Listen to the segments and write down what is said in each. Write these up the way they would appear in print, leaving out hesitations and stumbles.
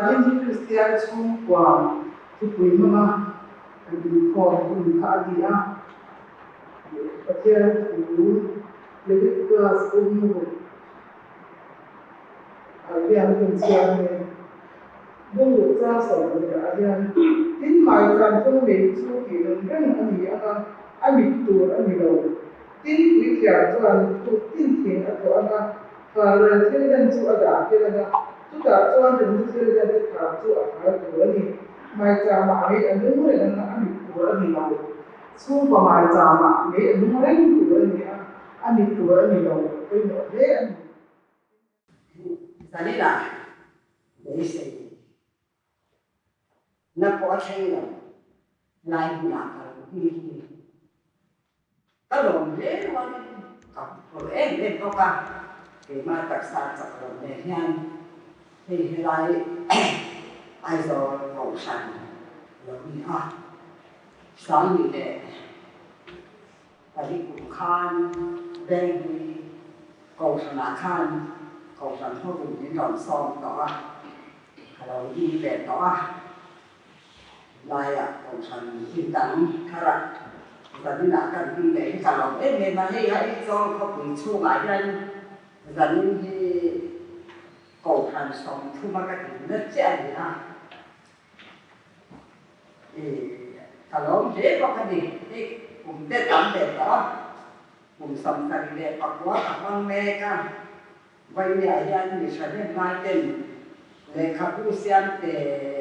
Zanin hi Kristian chhungkua thupui hmanga kan inkhawm hun kha a ni a, Pathian thu Leviticus bungbu ah hian kan chhiar a ni. Bungbu chang 20 ah hian tin maicham chung mei chu tih reng reng a ni ang a, a mit tur a ni lo. Tin puithiam chuan thu tin thing a thawh ang a, Hal thil hlen chu a dah fel ang a, chutah chuan rinna thil hlen te thar chu a hal tur a ni. Maichama mei a nung reng ang a, a mit tur a ni lo. Chhungkaw maichama mei a nung reng tur a ni a, a mit tur a ni lo. Pawimawh hle a ni. Zanina beisei na pawh a thleng lo lai hmunah ka lo hming hi ka lawm hle rualin ka phur em em bawk a, keimah taksa chak lo nen hian hei helai Aizawl Kohhran lo ni a, Sangni leh Pali kum khan Benghlui Kohhranah khan Kohhran hovin min rawn sawm tawh a, ka lo ding ve tawh a. Laiah Kohhran hmun dang tharah zaninah kan ding leh hi ka lawm em em a, hei a Aizawl khawpui chhungah hian zanin hi Kohhran 30 a ka dinna chiah a ni a. Ka lawm hle bawk a ni. Hei kum te tam ve tawh a, kum 79 ka hmang mek a. Vawinia hian mi thahnem ngai ten lehkhabu siam te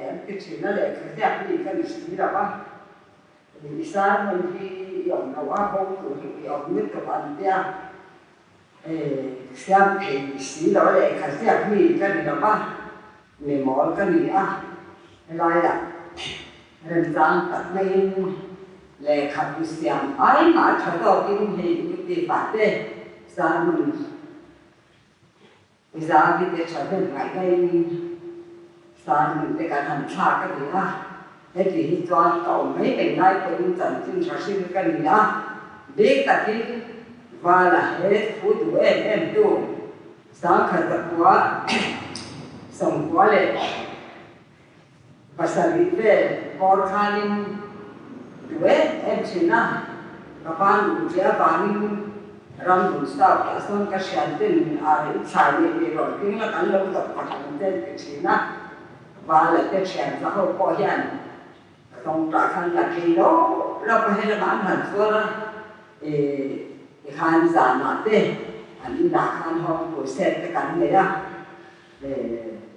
an ti thin a, lehkha ziak mi ka ni si lo a. I sermon hi i awm lo a, bo tur hi i awm lutuk an tia. Siam thei si lo a, lehkha ziak mi ka ni lo va, mi mawl ka ni a, helaiah remchang tak maiin lehkha bu siam ai mah tha tawkin hei u ti pah te sermon i zami te thahnem ngaihnain sermon te kan han thlak a ni a, heti hi chuan ka awm mai mai lai pawhin chanchin tha hrim ka ni a, bik takin Vala he thu duh em em tu 1997 vel bawr khanin duh em em thin a, ka pa nu che avangin Ramdun South ah sawn ka hrian ten a in thlai nei nei rawn hming la kan lo dawp tak ang ten ti thin a, Vala te thian za ho pawh hian ka tawngtah khan la thei lo lo ka he lamah an han zuar a, tikhan zanah te an inah khan home crusade te kan nei a,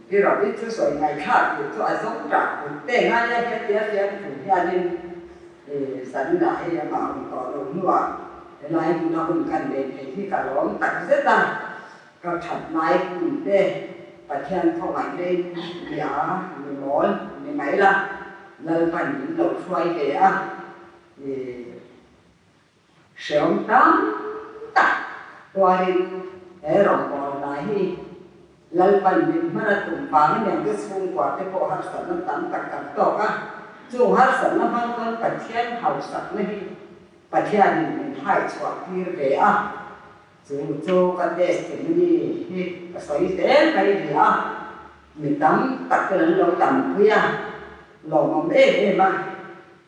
Pi Ravi chu sawi ngaihthlak tur chu a zawng tah kut te ngai a, hetia fiamthu hianin zaninah hei amah awm tawh lo hnuah helai hmuna hun kan nei thei hi ka lawm tak zet a, ka that lai hun te Pathian khawngaih hlein mi a mi mawl ni mai la, Lalpan min lo hruai ve a, Hreawm tam tak tuarin he rawngbâwl hna hi Lalpan min hman a tum vang a niang te chhungkua te pawh harsatna tam tak kan tawk a, chung harsatna hmang chuan Pathian hausakna hi Pathianin min haichhuah tir ve a, chu chu ka testimony hi ka sawi zel mai ni a, mi tam tak ten an lo tampui a, lawmawm em em a.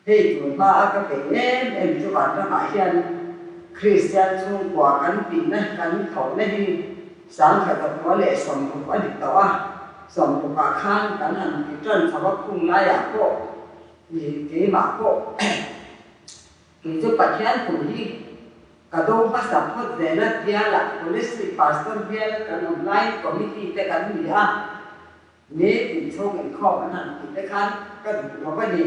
Hei tun hma a ka peih em em chu vanramah hian Kristian chhungkua kan tihna kan thawhna hi 1160 a ni tawh a, sawmrukah khan kan han ti tan chho a khung laiah pawh i keimah pawh kei chu Pathian thu hi ka do hmasa phawt zel a, bialah Police Pastor bial kan awm laiin committee te kan ni a. Ni inchhung inkhawm an han tih te khan ka duh lo a ni.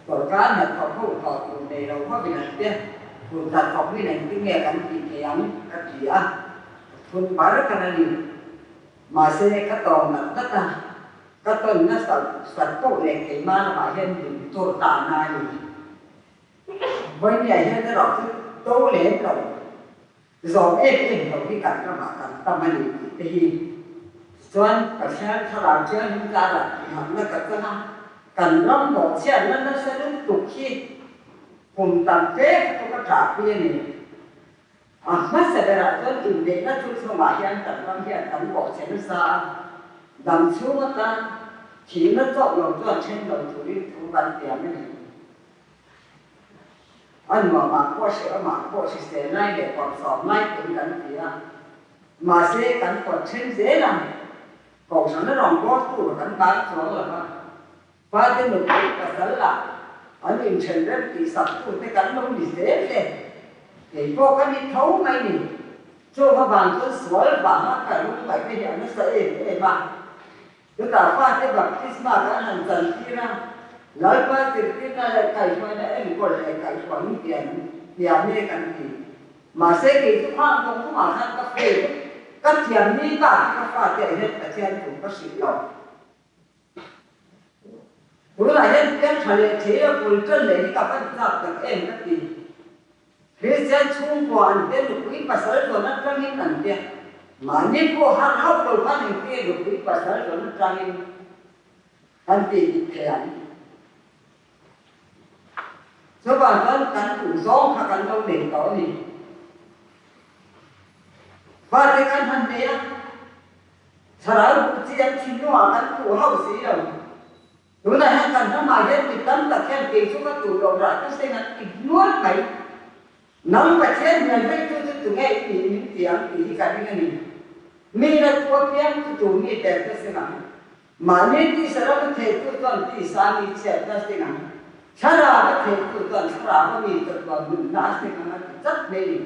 Sorkar hnathawk ho thawh tur nei lo hovin an tia, hun hnathawk min engtin nge kan tih thei ang ka ti a, ka thun bar khan a ni. Mahse ka tawng nat nat a, ka tawn nasa sat poh leh keimah lamah hian min tur ta na a ni. Vawinia hian erawh chu to lem lo. Zawm em em lo hi kan ramah kan tam a ni tih te hi chuan Pathian thlarau thianghlim karah tihhamna ka chang a, kan ram bawhchhiatna nasa lutuk hi kum tam fe kha chu ka ṭahpui a ni. A hmasa berah chuan inneihna thuthlungah hian kan ram hian kan bawhchhe nasa a. Dam chhung atan thihna chawk lo chuan then lo turin thu kan tiam a ni. A nuamah pawh hrehawmah pawh hrisel lai leh kawrhsawm lai pawhin kan ti a. Mahse, kan kawt then zel ang. Kohhrana rawngbawltu ka kan bang chuang lo va. Fate nupui pasal lah an inthen rem tih saktute kan lo ni zel te. Kei pawh ka ni tho mai ni. Chung avang chuan sual vanga ka lungngaih te hi a nasa em em a. Chutah fate baptisma kan han chantir a, Lalpa zirtirna leh kaihhruaina enkawl leh kaihhruaiin pian pian e kan ti. Mahse kei chu khang kawng chungah khan ka fail vek. Ka thiam ni ta hi ka fate ah hian Pathian thu ka hrilh lo. Tunah hian pian tha leh thei a bul tan leh hi ka van chak tak em ka ti. Kristian chhungkua an te nupui pasal zawn atangin an te mahni pawh har hauh lo khan engti nupui pasal zawn atangin kan tih dik thei ang. Chuvang chuan kan duh zawng kha kan lo nei tawh a ni. Fate kan han nei a, thlarau duh chi an thinlungah kan puh hauh si lo. Tunah hian kan ramah hian mi tam tak hian kei chu ka tur loh rah chu seng an ti hnual mai. Nang Pathian hmel veitu chu tunge i nih min ti ang tih hi ka ring a ni. Mi na tu apiang chu tur mi tel ta seng ang. Mahni tisa ram a theitu chuan tisa mi chhiatna seng ang. Thlarau a theitu chuan thlarau a mi chawtuan nunna a seng ang a ti chat mai a ni.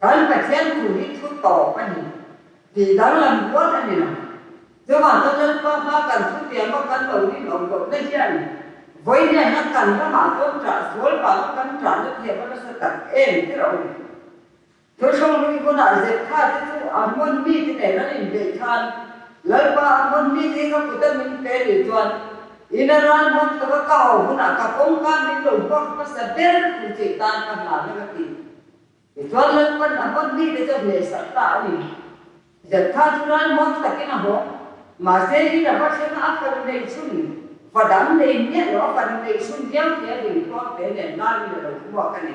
Kan Pathian thu hi thu tawp a ni. Tih danglam rual a ni lo. Chuvang chuan Lalpa hma kan thu tiam a kan lo rinawm lohna hian vawinia hian kan ramah chuan ṭah sual vanga kan ṭahna thiam a nasa tak em tir a awm. Thuthlung hlui hunah Zeptha te chu Ammon mite nen an inbeih khan Lalpa Ammon mite hi ka kut a min pe nih chuan ina ral hmang taka ka haw hunah ka kawngka min lo hmuak hmasa ber tur che tan ka hlan a ka ti. Tichuan Lalpan a hman mite chu a hnehsak ta a ni. Zeptha chu ralmuang takin a haw. Mahse in a va thleng a, a fanu nei chhun, fa dang nei miah lo, a fanu nei chhun viau thei a ring tluang te nen laiin a lo hmuak a ni.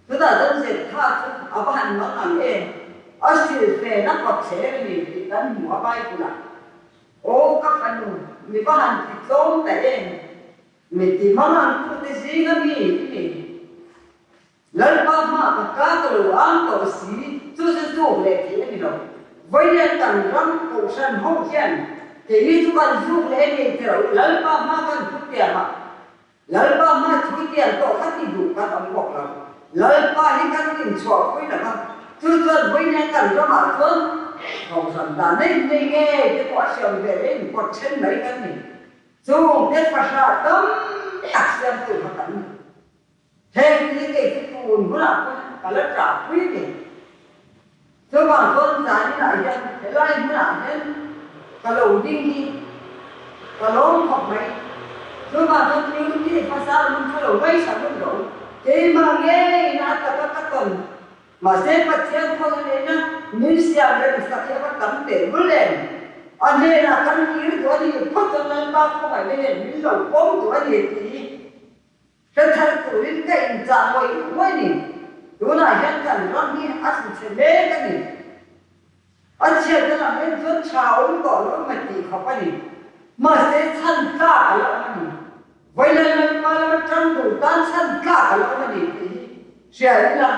Chutah chuan Zeptha chu a va han mang ang em? A silfen a kawt thler a ni tih kan hmu a Bible-ah. Aw ka fanu, mi va han ti tlawm ta em? Mi ti mang ang tute zinga mi i ni. Lalpa hma ka ka ka lo ang tawh si, chu chu zuk leh theih a ni lo. Vawiin kan ram kohhran ho hian keini chu kan zuk leh a ni ti lo, Lalpa hma kan thu tiam a, Lalpa hma thu tiam tawh kha ti duh kan awm bawk lo. Lalpa hi kan inchhuahpui lo va, chu chuan vawiin kan ramah chuan kohhran dan nei nei ngei te pawh a hriam ve leh inpawt then mai kan ni. Chung te fahra tam tak siamtu kha kan ni. Heng hi kei chu tun hunah pawh hian ka la ṭah pui a ni. Chuvang chuan zaninah hian helai hmunah hian ka lo ding hi ka lawm khawp mai. Chuvang chuan Unity hmasa lung kha lo ngaihsa lung lo. Keimah ngeiin a taka ka tawn. Mahse Pathian khawn a neihna min siam reng sak hi a va tam teh lul em? A hnenah kan kir duh a ni, phawt chuan Lalpa khawngaihna hian min lo pawm duh a ni tih hi hre thar turin ka inchah ngawih ngawih ni. Tunah hian kan ram hi a thlu chhe mek a ni. A chhiatna lam en chuan tha awm tawh lo mai tih khawp a ni. Mahse chhan tlak a la awm a ni. Vawilan Lalpa lama tang duh tan chhan tlak a la awm a ni tih hi hria ila.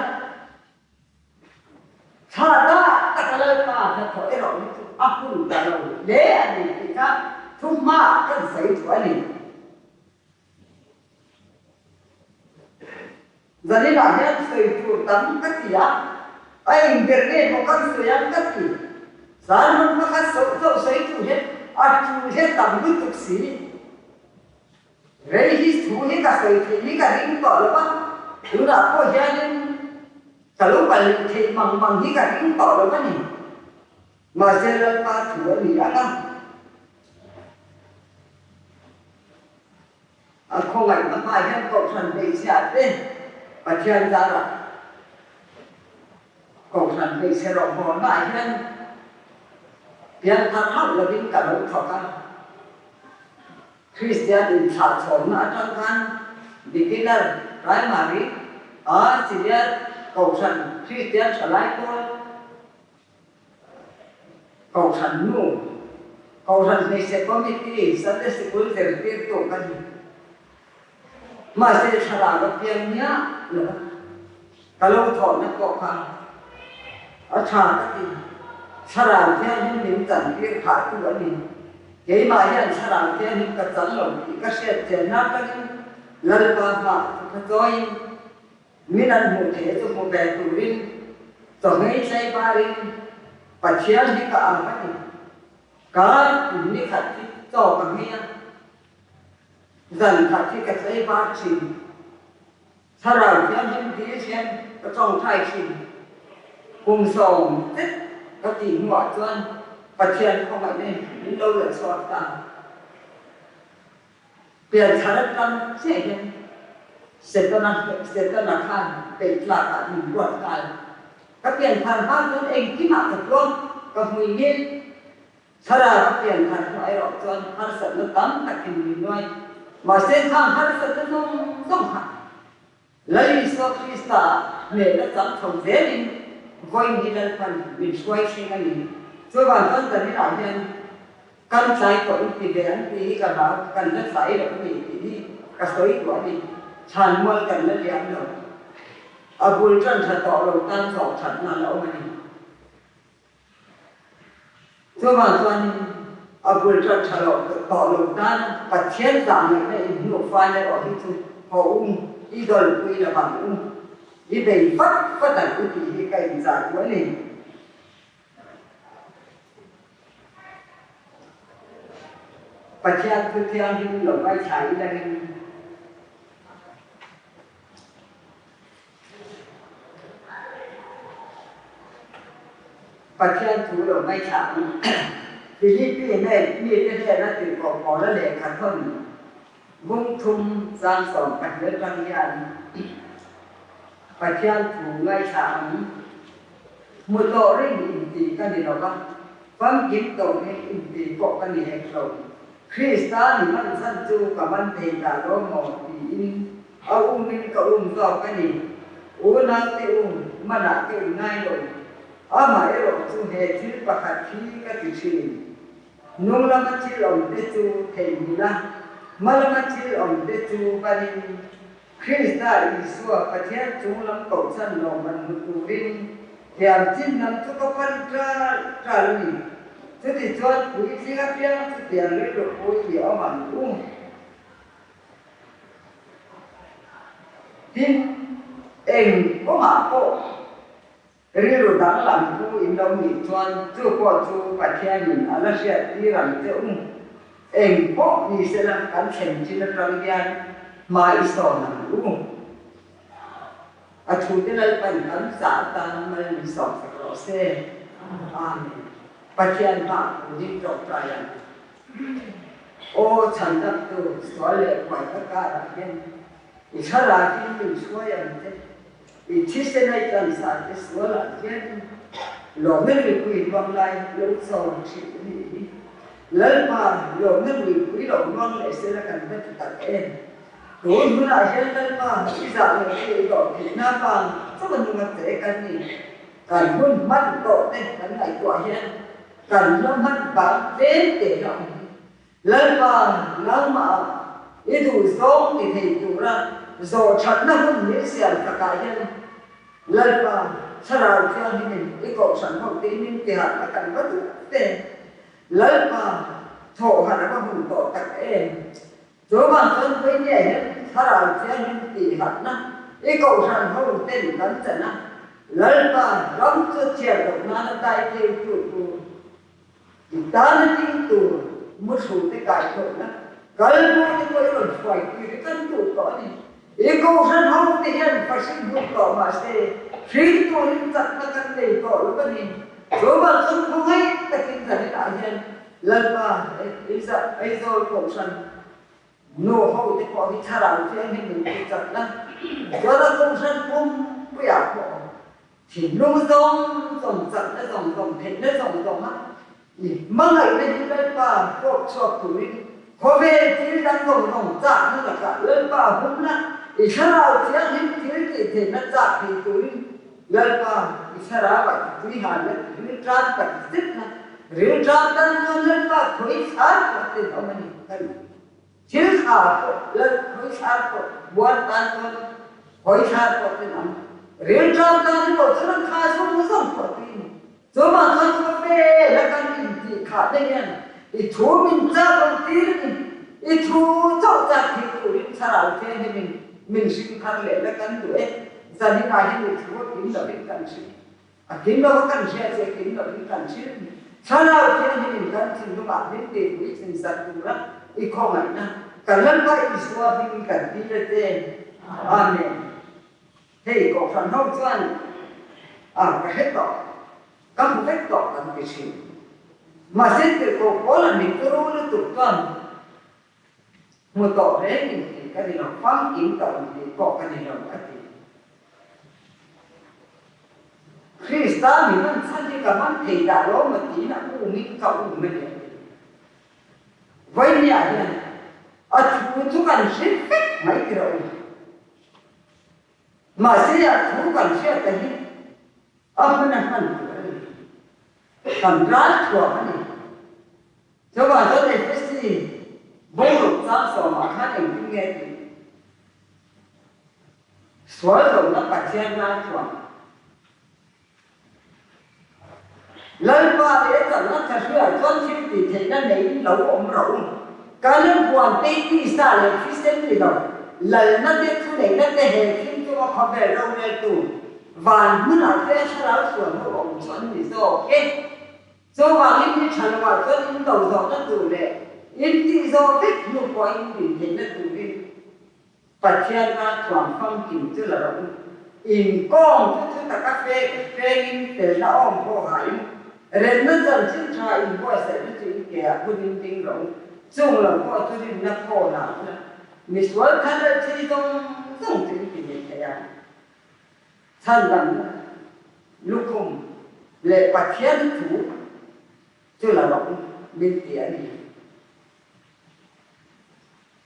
Thla tak taka Lalpa hnathawh erawh hi chu a hun ta lo hle a ni tih kha thuhmaah kan sawi thu a ni. Zaninah hian sawi tur tam ka ti a, a engber nge maw kan sawi ang ka ti. Zan hmun pakhat sauh sauh sawi tur hian a tul hian tam lutuk si. Rei hi thu hi ka sawi theih hi ka ring tawh lo va, tunah pawh hianin ka lo kal leh theih mang mang hi ka ring tawh lo va ni. Mahse Lalpa thu a ni ang a. A khawngaihna hmaah hian Kohhran hmeichhia te Pathian zarah Kohhran hmeichhe rawngbawlnaah hian pianthar hauh lovin ka lo thawk a. Kristian inthlahchhawnna atang khan beginner, primary, a senior Kohhran Kristian thalai pawl, Kohhran nu, Kohhran Hmeichhe Committee, Sunday Sikul zirtirtu ka ni. Mahse thlarau a piang miah lo a, ka lo thawhna pawh kha a tha ka ti. Thlarau thianghlim min chantir phahtu a ni. Keimah hian thlarau thianghlim ka chang lo tih ka hriat chianna atangin Lalpa hmaah thupha chawiin min an hmuh theih chu hmu ve turin chawhmei tlei barin Pathian hi ka ang a ni. Ka kum ni khat hi chaw ka hmei a. Zan khat hi ka tlei bar thin. Thlarau Thianghlim dil hian ka tawngtai thin. Kum 70 ka tih hnuah chuan Pathian khawngaihna min lo la chhuak ta. Pianthar atang chiah hian Setana Setana khan peih tlakah min ruat nghal. Ka pianthar hma chuan engkimah ka tluang, ka hmui ngil. Thlarau a pian thar hnuah erawh chuan harsatna tam takin min nuai. Mahse khang harsatna zawng zawng kha Lal Isua Krista hnehna chang chho zelin vawiin hi Lalpan min hruai thleng a ni. Chuvang chuan kan inah hian kan tlai tawh in ti ve an tih hi ka hlau, kan la tlai loh a ni tih hi ka sawi duh a ni. Chhanmual kan la liam lo. A bul tan tha tawh lo tan zawh thatna a la awm a ni. Chuvang chuanin a bul tan tha lo tawh lo tan Pathian zahngaihna inhnuhfai erawh hi chu haw um, i dawlpui la bang um, i bei vat vat ang u tih hi ka inzah duh a ni. Pathian thu thianghlim lo ngaithla ilangin. Pathian thu lo ngaithla ang. Philippi hnen mite hnena tirhkoh Paula lehkha thawn vung thum chang 12 atang hian Pathian thu ngaithla ang. Hmu tawh ring inti ka ni lo va, famkim tawh ring inti pawh ka ni hek lo. Krista ni man chhan chu ka man thei ta lo maw tiin A umin ka um zawk a ni. Unaute um manah ka inngai lo. Amah erawh chu he thil pakhat hi ka ti thin. Hnung lama thil awmte chu theihnghilh a, hma lama thil awmte chu banin Krista Isua Pathian chung lam kohchhan lawmman hmu turin thiam chin lam chu ka pan ṭal ṭal a ni. Chutichuan puitling apiang chutiang rilru pui i awm ang u. Tin, eng kawngah pawh rilru danglam pu in lo nih chuan chu pawh chu Pathianin a la hriat tir ang che u. Eng pawh ni sela kan thlen chin atang hian hma i sawn ang u. A thute Lalpan kan zah atan mal min sawmsak rawh se. Amen. Pathian hmah punin tawngtai ang. Aw chhandaktu sual leh huai ka karah hian i thlarakin min hruai ang che. I thisen a i tlansa te sualah hian lawmna mipui hmang lai lo chawm thin a nih hi. Lalpa, lawmna mipui lo hmang leh sela kan va ti tak em? Tun hunah hian Lalpa, i zah leh che i dawh theihna avang chauh a nunga che kan ni. Kan hun hman tawh te kan ngaihtuah hian Kan la hman bang tlem te hlauh hi Lalpa nangmah i duh zawng ti thei tura zawh thatna hun min siam takah hian Lalpa Thlarau Thianghlimin i kohhran ho te min ti harh na kan va duh te Lalpa thawh harh a va hun tawh tak em. Chuvang chuan Puinia hian Thlarau Thianghlim tih harhna i kohhran ho ten kan chan a, Lalpa ram chu chhiar loh nana dai thei tu tur, i tana ding tur muthlu te kai thawhna kalbo te pawh i rawn hruai tir hi kan duh tawh a ni. I kohhran ho te hian fahrin hmuh tawh mahse hring turin chakna kan nei tawh lo a ni. Chuvang chuan khawngaih takin zaninah hian Lalpa, Aizawl Kohhran nu ho te pawh hi thlarau thianghlim min ti chak la, chuan a Kohhran pumpuiah pawh thinlung zawng zawng, chakna zawng zawng, theihna zawng zawng a i hmangaihna hi Lalpa fawp chhuak turin khawvel thil dang zawng zawng chakna lakah Lalpa humna i thlarau thianghlim thil tih theihna chak thei turin Lalpa i thlarauah i tui han la tih hi tan tak zet na. Rilṭam tan chuan Lalpa khawi chhar pawh tenawm a ni kan thil tha pawh Lal khawi chhar pawh buan tan chuan khawi chhar pawh tenawm rilṭam tan erawh chuan an tha zawng zawng pawh tui a ni. Chuvang chuan khawvel a kan intih khah te hian i thu min chak lo tir a ni. I thu chauh chak thei turin thlarau thianghlimin min hring thar leh la kan duh e. Zaninah hian i thu a kim lovin kan hring. A kim lo a kan hria che kim lovin kan hrilh ni. Thlarau thianghlimin kan thinlungah min tihpui thin zat tura i khawngaihna kan Lalpa Isua hmingin kan dil a che. Amen. Hei Kohhran ho chuan a ka hre tawh, ka hmu vek tawh kan ti thin. Mahse tirhkoh pawl a mit ru lutuk chuan hmu tawh reng in tih ka ni lo, famkim tawh in tih pawh ka ni lo a ti. Krista mi hman chhan hi ka hman thei dah lo maw tiin a umin ka um a ni a ti. Vawinia hian a thu chu kan hre vek mai ti rawh u. Mahse a thu kan hriat ta hi a hmun a hman tur a ni. Kan ral thuam a ni. Chuvang chuan Efesi boruak chang sawmah khan engtin nge tih? Sual lohna Pathian ral thuam. Lalpa leh chakna tha hriat chuan thil tih theihna neiin lo awm rawh u. Kan huan te tisa leh thisen ni lo, lalna te thuneihna te he thil chunga khawvel roreltu van hmunah te thlarau sual ho awm chu an ni zawk e. Chuvangin ni tha lovah chuan in do zawhna tur leh in tih zawh vek hnu pawh in din theihna turin Pathian a thuam famkim chu la rawh u. Inkawm chu thu taka fengin felna awm pawh hain remna chanchin tha inbuatsaihna chu in ke ah hun in ding rawh u. Chung lo pawh chu rinna khawnah ula misual khan reuh thil zawng zawng chu in ti ngei thei a. Chhandamna lukhum leh Pathian thu chu la rawh u min ti a ni.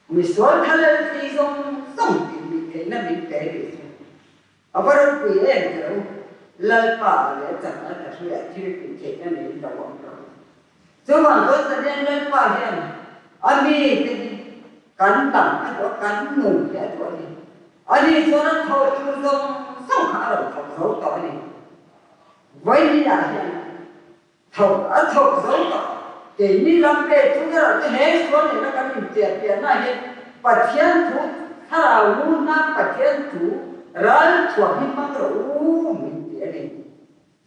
Misual kha lel thei zawng zawng tih mih theihna min pe rih chu a va ropui em teh u, Lalpa leh chakna ta hriat thil tih theihna nei lo awm lo. Chuvang chuan Pathian Lalpa hian a mite hi kan dam a duh a, kan nun hi a duh a ni. Ani chuan a thawh tur zawng zawng kha a rawn thawk zo tawh a ni. Vawiin-ah hian Thawk a thawk zo tawh. Keini lam ve chu erawh chu he sual nena kan inpiah piahna hian Pathian thu thlarau nuna Pathian thu ral thuam hi hmang rawh u min ti a ni.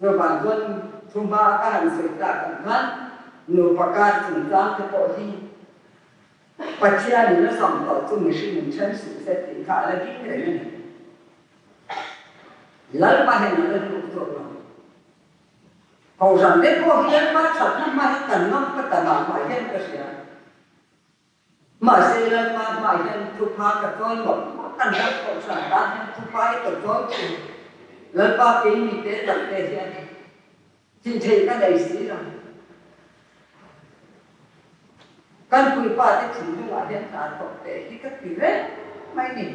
Chuvang chuan thu hma ka han sawi tak ang khan nupa kar chungchang te pawh hi Pathianin a sam tawh chu mihring in then suh se tih kha a la ding reng a ni. Lalpa hian a la hluk zawk lo. Kohhran te pawh hi Lalpa thatna hma hi kan ngam ka ta mah mah hian ka hria. Mahse Lalpa hmah hian thupha ka chawi mawlh mawlh kan ram kohhran tan hian thupha hi ka chawi thin. Lalpa kei mi te tak te hian thih theih ka nei si lo. Kan puipa te thinlungah hian hna thawk teh hi ka ti reng mai ni.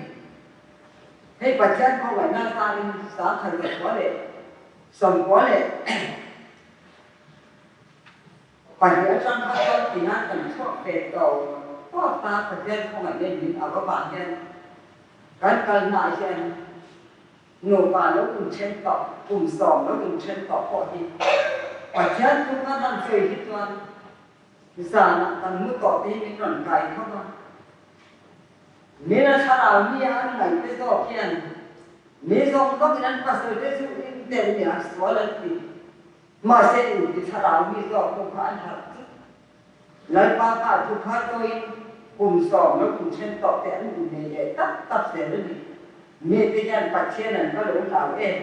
Hei Pathian khawngaihna tanin sangkhat zakhua leh 92 atang kha chuan tihian kan chhuak ve tawh tawp ta Pathian khawngaihna min a va vang hian kan kalnaah hian nupa lo inthen tawh kum sawm lo inthen tawh pawh hi Pathian chu kan han sawi hi chuan zanah kan mu tawh te hi min rawn kai tho a. Nila thlarau mi a an ngaih te zawk hian mi zawng zawngin an pasal te chu in tel nia sual an ti. Mahse in ti thlarau mi zawk ho kha an harh chu. Lalpa kha thu kha chawiin kum sawm lo kum then tawh te an innei leh tak tak zel a ni. Mi te hian Pathian an va lo hlau em.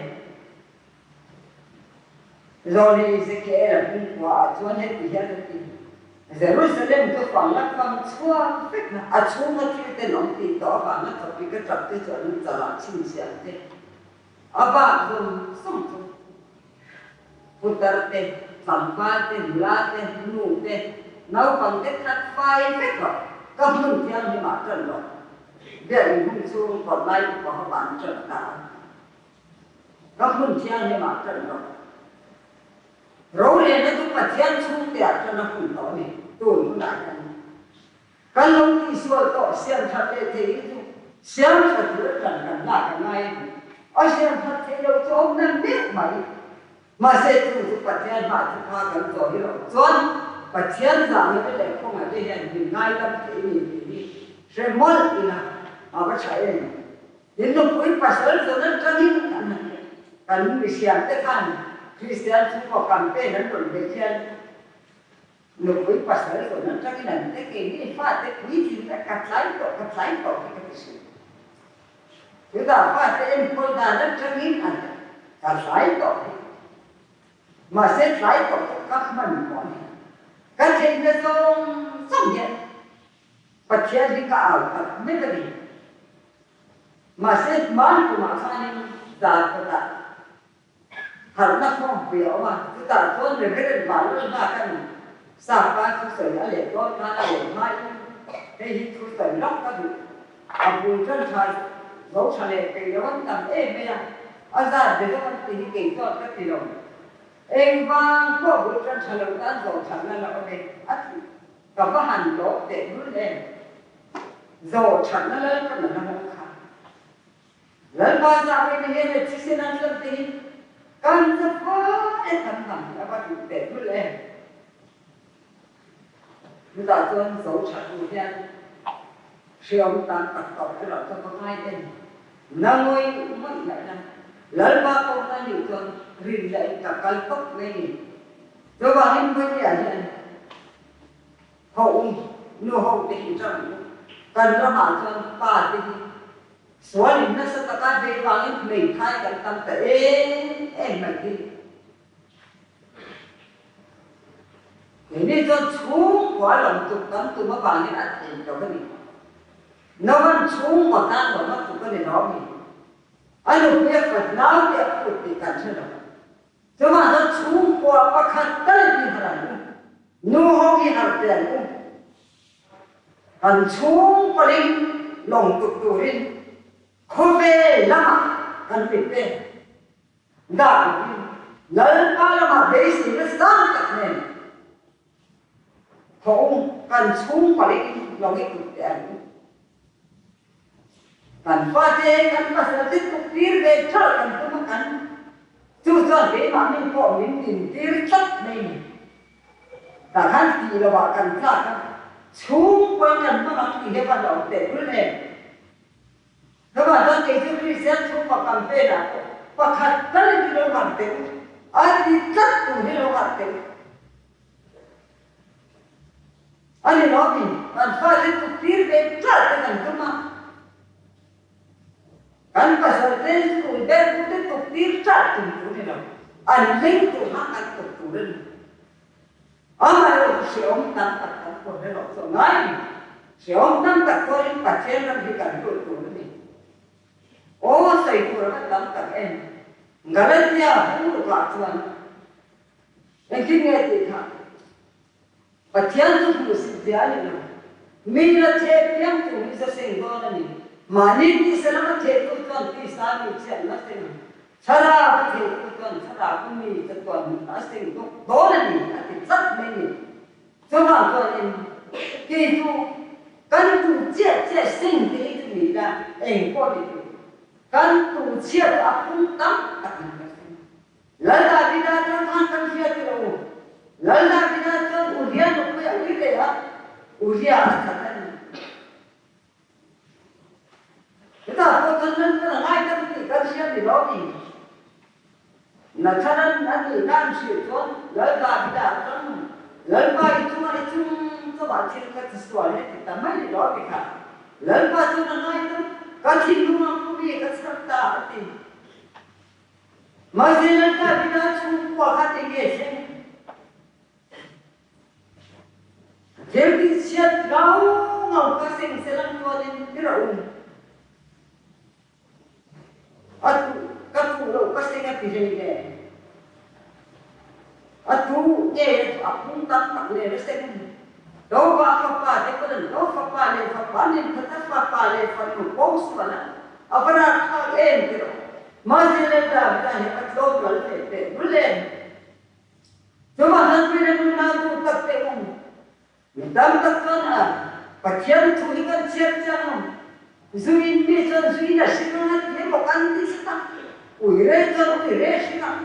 Zawni Ezekiel-a pumkua ah chuan heti hian a ti, Jerusalem chu fang a fang chhuak vek a, a chhunga thil tenawm tih tawh avanga thawpik a tap te chu an chalah chhinchhiah te, a bak zawng zawng chu putar te, tlangval te, nula te, nu te, naupang te that fai vek rawh, ka hmun thianghlimah ṭan rawh, biakinn hung chhung kawt lai upa ho ah an ṭan ta a. Ka hmun thianghlimah ṭan rawh. Rorelna chu Pathian chhungteah chuan a hun tawh a ni. Tun hunah hian kan lo tihsual tawh siam that leh thei hi chu siam tha tur a ṭan kan lak a ngai a ni. A siam that theih loh chu awm na meuh mai. Mahse chu chu Pathian hmah chu kha kan chaw hi loh chuan Pathian zahna te leh khawngaih te hian min ngaidam thei a ni tih hi hre mawlh ila a va tha em. Tin nupui pasal zawn atangin kan han kan mihriam te khan Kristian chhungkaw campaign an rawn beih hian nupui pasal zawn atangin an te keini fate puitling vek ka tlai tawh ka tlai tawh hi ka ti hrim. Chutah fate enkawl dan atangin an ka tlai tawh hi. Mahse tlai tawh chu ka hman pawh a ni. Ka theihna zawng zawng hian Pathian hi ka au tak mek a ni. Mahse hman kumah khanin zan kawtah harhna khawmpui a awm a, chutah chuan Reverend Vanlalhna khan Sapa thusawi a leh dawn khan a leh hmain hei hi thusawi lawk ka duh. A bul tan tha zo tha leh peih lo an tam em mai a, a zat be deuh an ti hi kei chuan ka ti lo. Engvang pawh bul tan tha lo tan zawh thatna la awm e, a ti. Ka va han lawm teh lul em? Zawh thatna lal ka nana hawng kha. Lalpa zahvena hian he thisen an tlan te hi kan za fai a kan hnam hi a va duh teh lul em? Chutah chuan zo that tur hian hreawm tan tak tawh erawh chu va ngai em? Na ngawih ngawih ngaihna Lalpa kohna nih chuan rin leh in ka kal tawp mai ni. Chuvangin Hmaitea hian ho um nu ho te hi ṭang u. Kan ramah chuan pa te hi sual in nasa taka bei vangin hmeithai kan tam ta em em mai hi. Keini chuan chhungkua lawm tuk kan tum avangin a thei lo a ni. Novan chhungkaw tan lawm a tuk a ni lo mi. A nupui a fat nau te a phut tih kan hre lo. Chuvang chuan chhungkua pakhat tal hi har an u, nu ho hi har te an u. Kan chhungkawlin lawng tuk turin khawvel lamah kan mit te dah lovin Lalpa lamah beiseina sang tak nen thaw u, kan chhungkawlin lawng i tuk te an u. Kan fate kan pasal te tuk tir ve thalh kan tum a kan chu chuan keimah min pawh min din tir tlat mai ni. Tah khan tih lo ah kan tlak a, chhungkaw in kan hmang ang tih hi a van awm teh lul em. Chuvang chuan kei chu Kristian chhungkaw campaign ah pawh pakhat tal in lo harh teh u, a ti tlat tur hi lo harh teh u. A ni lo mi, kan fate tuk tir ve tlat te kan tum a, kan pasal te school ber tu te tuk tir tlat tum tur ni lo, an ling tur hang kan tuk tur a ni. Amaherawhchu hrehawm tam tak kan tawn erawh chu a ngai a ni. Hrehawm tam tak tuarin Pathian ram hi kan lut tur a ni. Aw sawi tur a va tam tak em! Galatia hung rukah chuan Engtin nge tih kha? Pathian chu hmuhsit zia a ni lo. Mi la theh piang tur hi za seng dawn a ni. Mahni tisa lama thehtu chuan tisa mi chhiatna a seng ang. Thlarau a thehtu chuan thlarau mi chatuan nunna a seng bawk dawn a ni a ti tlat mai ni. Chuvang chuanin kei chu kan tu chiah chiah seng te hi chu ni ila eng pawh ni tur. Kan tu chhiat chu a pung tam tak in ka seng. Lal Davida chuan khan kan hria ti lo u. Lal Davida chuan Uria nupui a ui leh a, Uria a that a ni. Chutah pawh chuan Lalpan a ngaidam tih kan hria ni lo mi. Nathanan a nihna an hrilh chuan Lal Davida chuan Lalpa i chunga i chung chawah thil ka ti sual he ti ta mai ni lo mi kha. Lalpa chuan a ngaidam, ka thinlung ang pu mi ka chhar ta a ti. Mahse Lalpa bina chhungkua kha ti nge thleng? Thil ti chhiat ngau ngau kha seng selang chuanin i ra um. A tu ka tu lo ka seng a ti hlei nen. A tu nge a chu a pung tam tak nen a seng a ni. Do pa fapa te pawn an do fapa leh fapa nen khat a fapa leh fanu pawngsual a a va rakthlak em ti rawh. Mahse Lalta Davida hi a tlawm ral ve teh lul em? Chuvang chuan Freedom nuna duh tak te awm mi tam tak chuan a Pathian thu hi kan chhiar chiang lo. Zuin mi chuan zuin a hring anga ti emaw kan ti hret a, uire chuan uire a hring ang,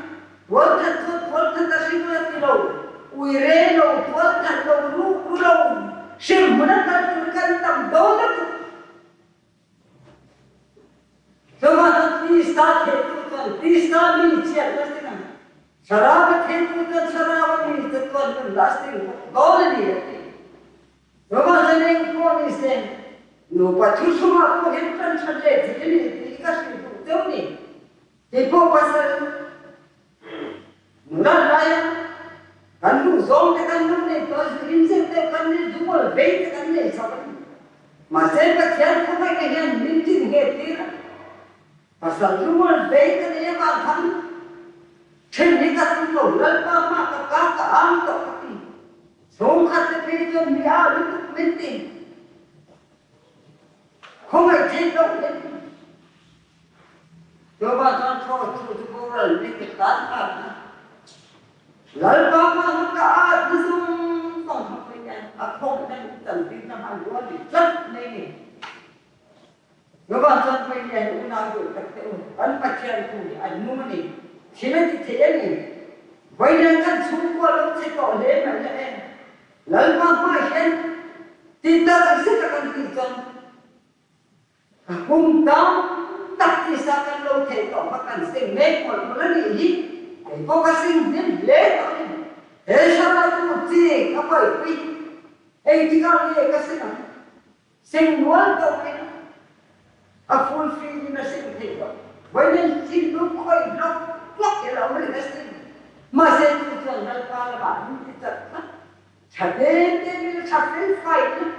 tualthat chuan tualthat a hring anga ti lo, uire lo, tualthat lo, ruk ru lo, hremhmun a kal tur kan tam dawn lutuk. Chuvang chuan tisa thehtu chuan tisa mi chhiatna a sing ang, thlarau a thehtu chuan thlarau a mi te chuan nunna a sing bawk dawn a ni a ti. Chuvang chuan eng pawh ni se, nupa thuthlungah pawh hian tan that leh thei a ni tih ka hrilh duh deuh ni. Kei pawh pasal nula laia kan duh zawng te kan lo nei tawh a, zu in zeuh deuh kan nei, zu mawl vei te kan nei chho a ni. Mahse Pathian khawngaihna hian min din nghet tir a, pasal zu mawl vei ka nei avang khan then hi ka tum lo, Lalpa hma ka kang ka ang tawh ka ti. Chhungkhat te phei chuan mi a lutuk min ti. Khawngaih theih loh min ti. Jehovah chuan thaw thu chu boral mite tan thlak a, Lalpa hmanga ka at na zawng zawng kha pawhin a khawngaihna min chantirna hmanrua ni tlat mai ni. Jehovah chuan pawhin hian unau duh tak te u, kan Pathian thu hi an nung a ni, thil a ti thei a ni. Vawiin kan chhungkua lo che tawh hle mai la em? Lalpa hmaah hian ti tak zet a kan tih chuan Ka kum tam tak tisa kan lo theih tawh kha kan sing mek mawlh mawlh a nih hi, kei pawh ka sing hnem hle tawh a ni. He thlarau chi ka paihpui engtikah nge ka sing ang? Sing nual tawh mai a, a full fill in a sing theih loh. Vawiin thinlung khawih hlawk hlawk hi a lo awm a ni ka sing. Mahse chu chuan Lalpa lamah min ti chat tlat. Tha dem dem in tha fel fai in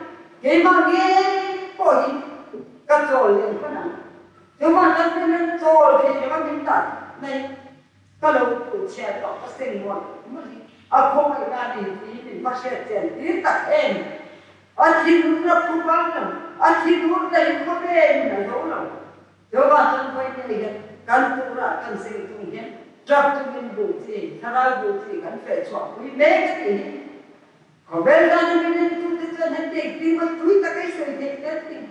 keimah ngei pawh hi ka chawl leh hman ang. Chuvang chuan hmel an chawl thei lo a min dah mai ka lo puh chhiah tawh ka seng mual mual hi a khawngaihna a ni tih hi min va hriat chian tir tak em. A thinur a phu bang lo, a thinur na hi khawvel in a zo lo. Chuvang chuan vawiin hian kan turah kan seng chung hian Tap chungin buh chi, thlarau buh chi kan feh chhuah pui mek a tih hi. Khawvel dana min entute chuan hetiang tim a tui tak ei sawi theih tel ting.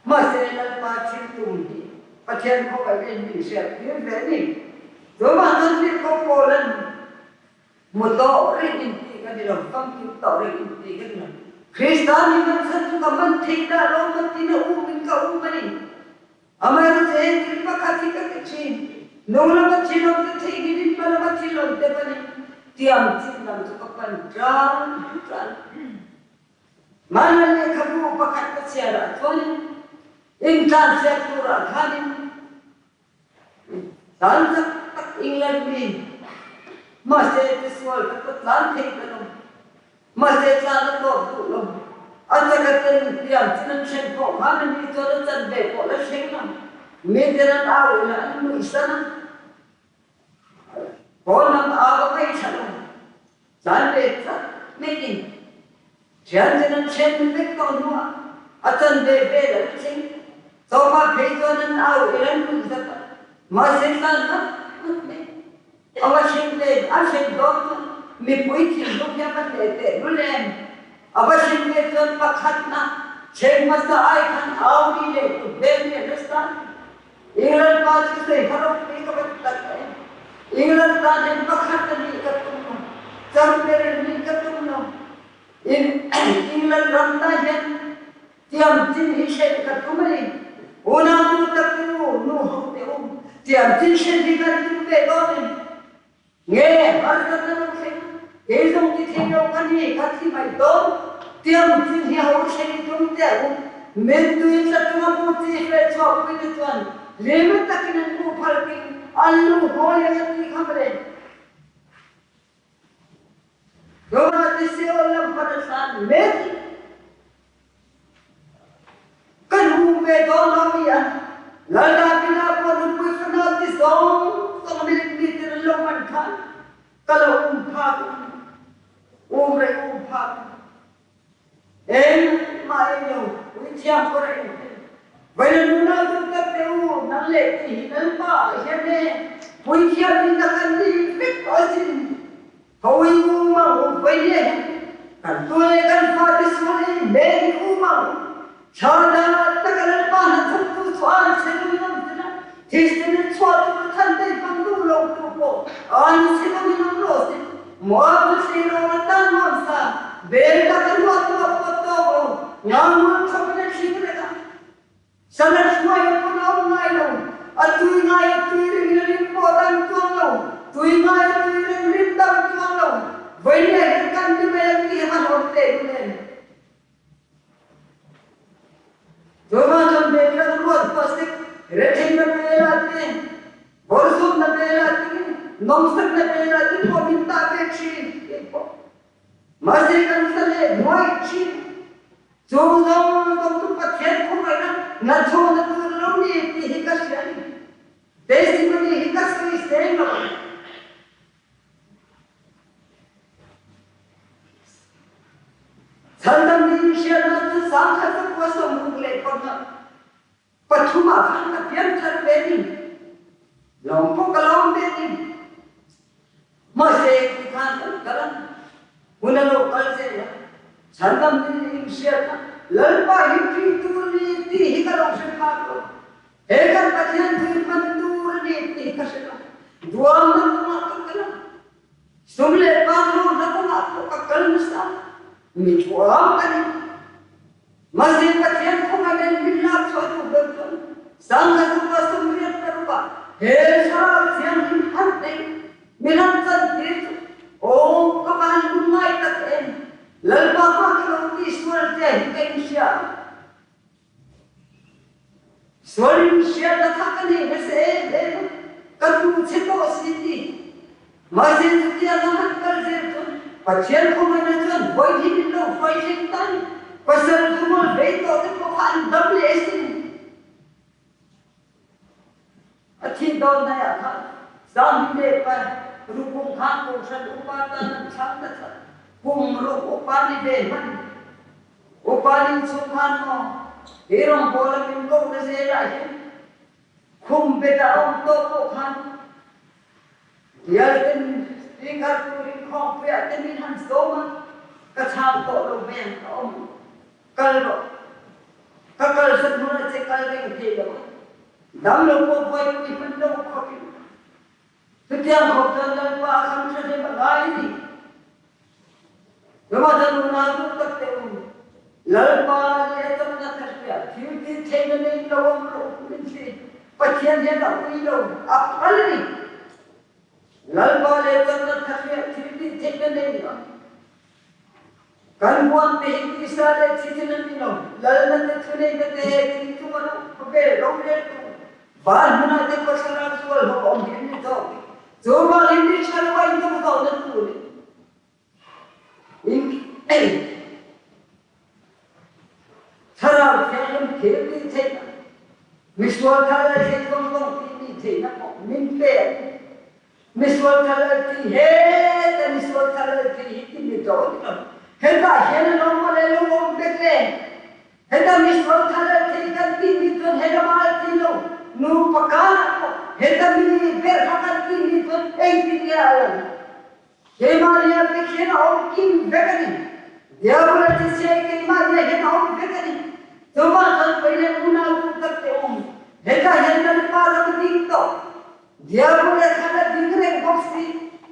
Mahse Lalpa thil tum hi Pathian khawvel en min hriat tir ve a ni. Chuvang chuan Tirhkoh Paula'n Hmu tawh rih in ti ka ni lo, famkim tawh rih in ti ka ni lo. Krista nih man chan chu ka man theih dah lo ma ti na um in ka um a ni. Amaherawhchu he thil pakhat hi ka ti thin, nu lama thil awm te theihnghilh in hma lama thil awm te panin tiam chin lam chu ka pan tan tan. Hmanlai lehkhabu pakhat ka chhiar ah chuanin intlansiak turah khanin Tlan tak tak England mi mahse tisual ka ta tlan thei ta lo. Mahse tlan a tawp duh lo. A chaka ten pian chin an thlen pawh khan a ni chuan a chanve pawh la thleng lo. Miten an au ila an nuihsan a. Pawn lam au a ngaihthla lo. Tlan ve tlat mai in thian ten an thlen vek tawh hnuah a chanve vel an thleng. Chawhma phei chuan an au i an nuih zat a, mahse tlan ngat ngat mai. A va thleng ve, a thlen dawn chuan mipui thinlung hi a va hneh teh lul em? A va thleng ve chuan pakhatna thleng hmasa ai khan au ri leh kut beng hi a nasa. England pa chu sei harok ti ka va ti tak em. England tan hin pakhat a nih ka tum lo. Champion nih ka tum lo. In England ram ta hian tiam chin hi hrelh ka tum a ni. Unau nu tak te u, nu ho te u, tiam chin hrelh hi kan tum ve dawn em? Nge harsatna lo thleng, kei zawng ti thei lo ka ni, ka thi mai dawn, tiang chin hi ho thleng tum teh u, mittui tla chunga bu chi hreh chhuak pui te chuan lim takin an bu phal king an lu hawi ang a ti kha mawle. Roma ti Seol lam pan a thlan mek i Kan um ve dawn lo mi a, Lal Davida pawh nupui fanau ti zawng zawng milit mi ten an lo man khan ka lo um phak in um rei um phak in engmah ei lo puithiam kawr a in tel. Vawiin nunau duh tak te u, nang leh ti hi Lalpa ah hian e. Puithiam in a kan ni vek asin. Hawi um ang u vai le kan tu le kan fate sual ei men in um ang u. Thla dang ah tak a Lalpa hnathawk tu cu aan silo in um tina thisen in chuah tu ka than dei hmang duh lo tu pawh aan silo in um rawh si. Moab cu thli rawl a tan nuam sa bel tak a ruah tu a pawt tawk o ngangul thok in a thling rek ah Salat hruai a pun a um ngai lo. A tui ngai a tui ring le rim pawh dang tuang lo. Tui ngai a tui ring rim dang tuang lo. Voi le hin kan ti mei a ti han om te duh nen. Cuma cun ve kan ruat pasik rethei na pe la ti borsum na pe la ti nomsak na pe la ti pawh min ta ve thin. Mahse kan sale nuai thin. Cu zong zong cu Pathian khuaruahnak na chaw na tur lo ni ti hi ka hria ni. Testimony hi ka sawisel lo. Chandam ni hrialnak cu sangkhat zakua sawmruk le panga pathum ah khan ka pianthar ve ding. Lawng pawh ka lawm ve ding. Mahse ti khan kan kal ang. Hun a lo kal zel a. Chhandam ni in hriat a. Lalpa hi ṭihtu ni ti hi ka lo hre phak lo. He kan Pathian thu hi hman tur a ni ti hi ka hre lo. Duamnak kongah ka kal ang. Sum le pa lawmnak kongah pawh ka kal hmasa. Mi thuam ka ni. Mahse Pathian kongah nan min lak chuah duh bal cun sangha zung ah sumriat paruk ah he thlarau thianghlim hat ding miram can tir cu aw ka van lung ngai tak em Lalpa pa ka lo ti sual tia hi ka in hria sual in hria na kha ka nei na se em em ka tu che to si ti Mahse chutiang a han kal zel cun Pathian khuamana cun voi hnih in lo hruai hling tan pasal thumal vei tawh te pawh kha an dam le sin. A thih dawn nai ah khan zam le pa rupung khan kawhhran upa tan an thlang ta that kum ruk upa ni ve hman upa ning chung khan maw hi rawngbawl a min ko na zel ah hin khum bet a um tawh pawh khan Bialtin speaker turin khawngpui ah te min han sawm a, ka chang tawh lo men ka um. Kal rawh. Ka kal zat hmun ah ce kal ding thei lo. Dam lo pawh buaipui hman lo khop in. Tutiang khop cun Lalpa a kham ṭhahnem a ngai ni. Lama cun unau duh tak te um. Lalpa nih a caknak ka hria. Thil ti thei na nei lo am lo min si. Pathian hian a ui lo, a phal ni. Lalpa le caknak ka hria. Thil ti thei na nei lo. Kan huan te hi tisa le thisen an ni lo. Lal na te thunei na te thing chung anu khabe ro le tu. Van hmun ah te pasal sual ho om hin ni to. Cu bang in ni chal wa in tu ko na tu ni. Thlarau Thianghlim thil ti theihnak, misual thar le thil zongzong timi theihnak kong min pe an misual thar le thi he te misual thar le thi hi timi to an lo. Heta hian an om le lo om pek le heta misual thar le thi kan timi cun he lam al ti lo nu paka heta mi ber kha kan timi cun engtin nge a lang. Keimah nih a biakhian a um kim vek a ni. Diabol a ti sia i keimah nih a hin a um vek a ni. Cumah cun pei le unau duh tak te um. Hika hin nan pa ram ding to. Diabol le khan a ding reng bok si.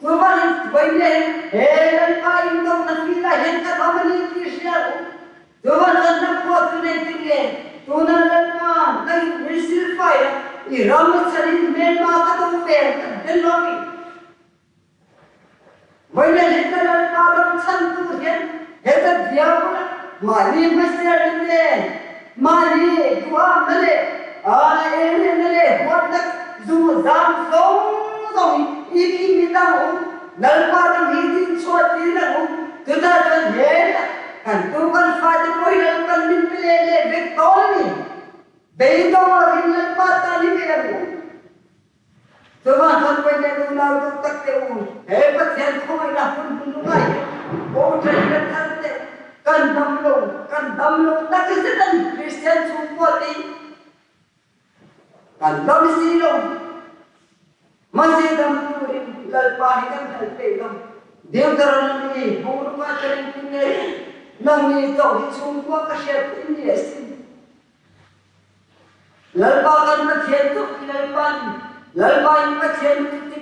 Cumah hin pei le he nan pa in dong na fi la hin kan om ani ti hria u. Cumah cun na khua tu nei ting le tuna nan pa nan misil fai i ram chan in men ma ka to vel kan den lomi. Voine hi ka Lalpa ramchantu hian heta diabol mahni hmasial in le mahni duham na le ene na le huatnak zungzam zong zong i ti mi dang um Lalpa ram hi din chuah ti lang um tuta cun he kan tu kan fate poi Lalpan min pele le vek tawn ni beidong a rin Lalpa ta ni ve ang um Cuvah cun pei nan unau duh tak te u, he Pathian khawngaihnak hun hun ngai Bawṭan kan thar te kan dam lo, kan dam lo tak i Satan Christian chungkhua ti kan dam si lo. Mahse dam turin Lalpa hi kan hal peih lo. Deuteronomy bungruk ah ka ring ti nge nangni chauh hi chhungkua ka hriat in ni asin. Lalpa kan Pathian chauh hi Lalpa ni. Lalpa in Pathian chu ti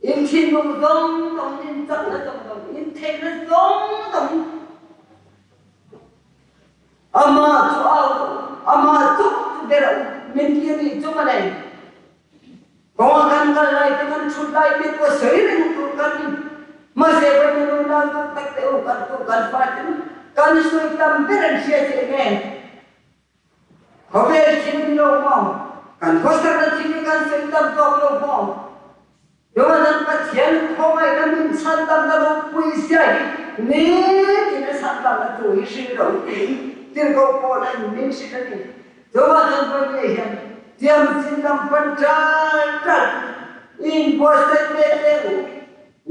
in thinlung zawng zawng in chakna zawng zawng in theihna zawng zawng in Amah chu au rawh u, amah chauh chu ber a u, min ti a nih chu malei. Kawnga kan kal lai te, kan thut lai te pawh sawi reng tur kan ni. Mahse vawiin nu nau duh tak te u, kan tu kan fa te u, kan sawi tam ber an hria che nge? Khawvel thil ni lo maw? Kan khawsakna thil hi kan sawi tam tawk lo maw? Jonathan Pathian khawngaihna min chhandamna ropui zia hi nitin a chhandamna thu hi hrilh lo tiin tirhkoh Paula'n min hrilh a ni. Jonathan Pawlne hian tiam chin lam pan ṭal ṭal in buatsaih ve teh u.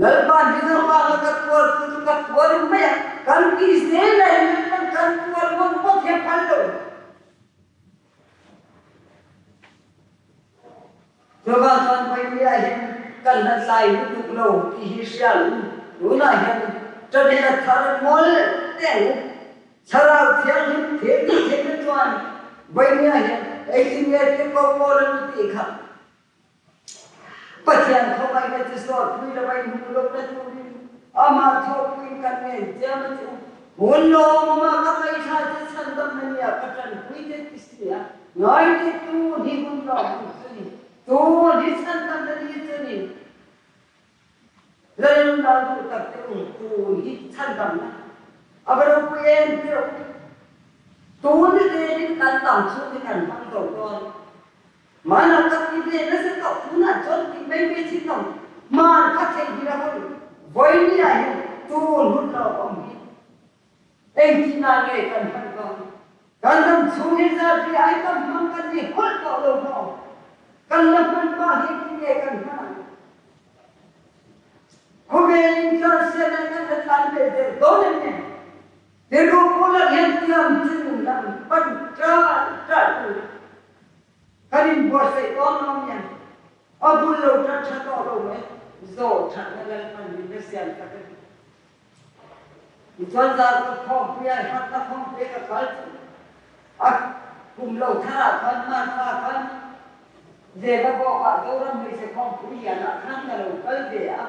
Lalpa hming avanga ka tuar tu chu ka tuar mai a, kan tih zel a in Lalpan kan tuar ngawt ngawt hi a phal lo. Chuvang chuan Vaimia hian kan la tlai lutuk lo tih hi hria lo u. Tunah hian ṭanhna thar mawlh teh ang u. Thlarau Thianghlim thil tih theihna chuan Vaimia hian engtin nge tirhkoh pawl an tih kha Pathian khawngaihna chu sawrpui lova inhmuh lohna turin amah thawhpuiin kan ngen chiam a che u. Hun lawmawma ka ngaihthla che chhandamna nia ka ṭanpui che ti si a, ngaite tu hi hun lawmawm chu ni, tu hi chhandamna ni chu ni. Lalnun dal duh tak te u, tu hi chhandamna a va ropui em ti rawh u. Tun ni zelin kan tam chhung hi kan hmang zo dawn. Hmanah ka ti ve nasa tawh, tunah chuan ti mai mai chin lo. Hman kha theih hi la hun, vawinia hian tun hun lo awm hi engtin ah nge kan hman dawn? Kan ram chhung hi zat ve ai tam hmang kan ni hawlh tawh lo maw? Kan la hman hma hi engtin nge kan hman ang? Khawvel in tlar sian ah kan la tlan ve zel dawn em ni? Tirhkoh Paula hian tiam chin lam pan ṭal ṭal turin kan inbuatsaih dawn lo nia, a bul lo ṭan ṭha tawh lo mai, zawh ṭhatna Lalpan min la siam tak a ni. Tichuan Zarkawt khawmpuia hratna khawmpuia ka kal chu a kum lo tharah khan Martha khan Zela bawkah Zoram hmeichhe khawmpui lianah khan ka lo kal ve a.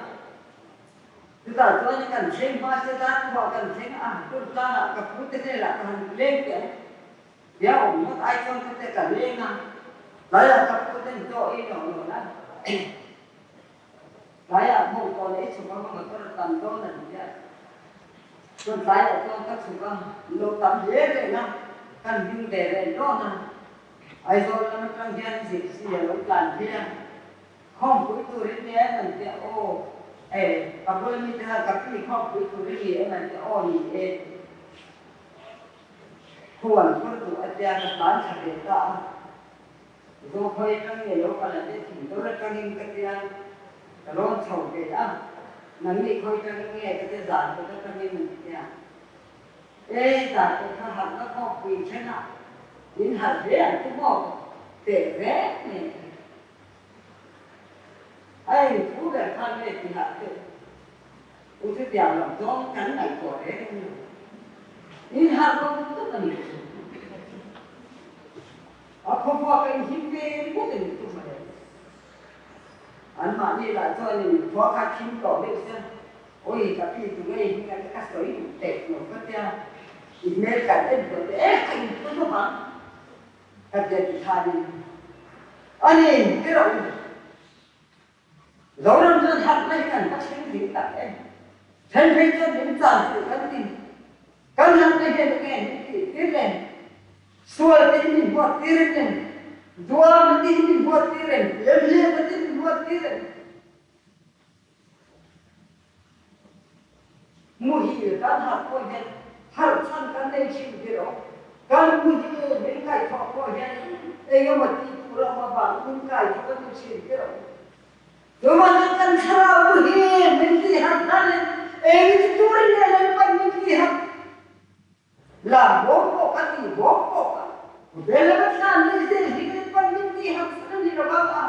Chutah chuan kan thleng hma se zan khuah kan thleng a, Turtlanah ka pu te hnenah ka han leng teh ang. Bia awm ngawt ai chuan ka te ka leng a, tlaiah ka pu ten chaw ei lo lo la, tlaiah hmuh kawn ei chhuk ang a motor a tam dawn a ni a. Chuan tlaiah chuan ka chhuk a, lo tam hle reng a, kan hming ve reng dawn a. Aizawl lam atang hian gypsy a lo tlan phei a. Khawmpui turin ni em an tia aw e ka bula mi te khan ka pi khawmpui turin ni em an tia aw ni e khu an phur duh a tia ka tlan thla ve ta a Zokhawia atang nge lo kal a tia thingdawr atangin ka tia ka rawn chho ve a nangni khawi atangin nge ka tia zan kawt atangin an tia e zan kawt kha harhna khawmpui thlengah in harh hle an ti maw teh reng mai. A eng thu ber khan nge tihah che u chutiang lam zawng kan ngaihtuah reng reng lo. In harh lo tuk a ni chu. A khawvuak a inhim ve ringawt a ni chu mawle. Anmahni lah chuan in khua kha thim tawh deuh sia, awi ka pi tu ngei hi ka sawi duh teh lo ka tia, i hmel kan en duh te e ka inthu hlawm ang. Ka bia ti than in a ni ti rawh u. Zoram chuan harhna hi kan va thleng ding tak em. Then phei chuan min chan chu kan ti. Kan harhna hian enge min tih tir le? Sual te hi min huat tir em em? Duam te hi min huat tir em? Lemhlema te min huat tir em? Muhil kan harh pawh hian harh chhan kan nei thin ti lo. Kan muhil min kaihthawh pawh hian eng emaw tih tur a awm avang min kaithawh a ni thin ti lo. Chuvangin kan thlarau muhil min tih harh hnanin eng ti turin nge Lalpan min tih harh? Lam bawk pawh ka tih bawk bawk a, Bela tlan leh zel hi Lalpan min tih harh chhan a ni lo vang a.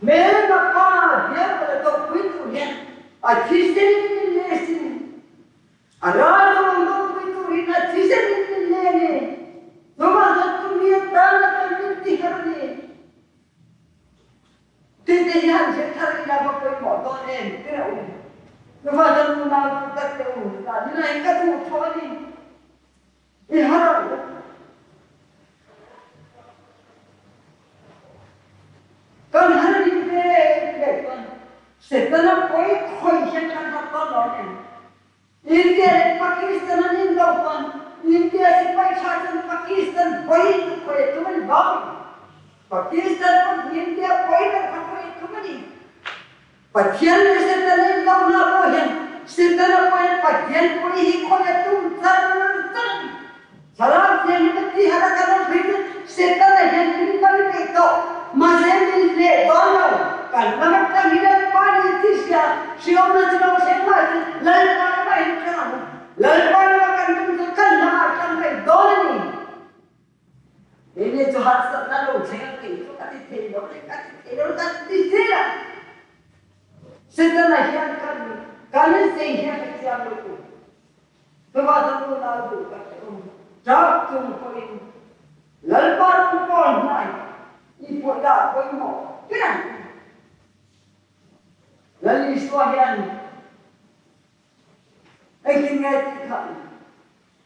Hmelma pa diabola dopui tur hian a thisen in min lesin a ral lo ang dopui turin a thisen in min le a ni. Chuvang chuan tumi atana kan min ti her a ni. Tute hi han hre thar ila va pawimawh dawn em tir a um. Chuvang chuan unau duh tak te u, tah ni lai ka duh thaw a ni. I har ang u. Kan har a nih ve ve chuan Setana pawi khawih hian kan har dawn lo nen. India leh Pakistan an indo chuan India sipai tha chuan Pakistan pawi chu khawih a tum a ni vang. Pakistan pawn India pawi ber kha khawih a tum a ni. Pathian leh Setana indona pawh hian Setana pawhin Pathian pawi hi khawi a tum char char a ni. Thlarau Thianghlim a tihar a kan awm phei chu Setana hian min kal peih tawh, mahse min hleh dawn lo. Kan lam atang hi Lalpa ni ti sia, hriawmna chu lo thleng mai chu Lalpa lamah hin tang ang u. Lalpa lama kan tum chu kan lamah tang peih dawn a ni. Ini chu harsatna lo thleng a kei chu ka ti thei lo le, ka ti thei lo ka ti zel a. Setana hian kan kan zei hian ka chiang lo tu. Chuvah chuan unau duh tak te um ṭap chung pawhin Lalpa rawngbawl hnai i pawih dah pawimawh ber ang u. Lal Isua hian Engtin nge tih kha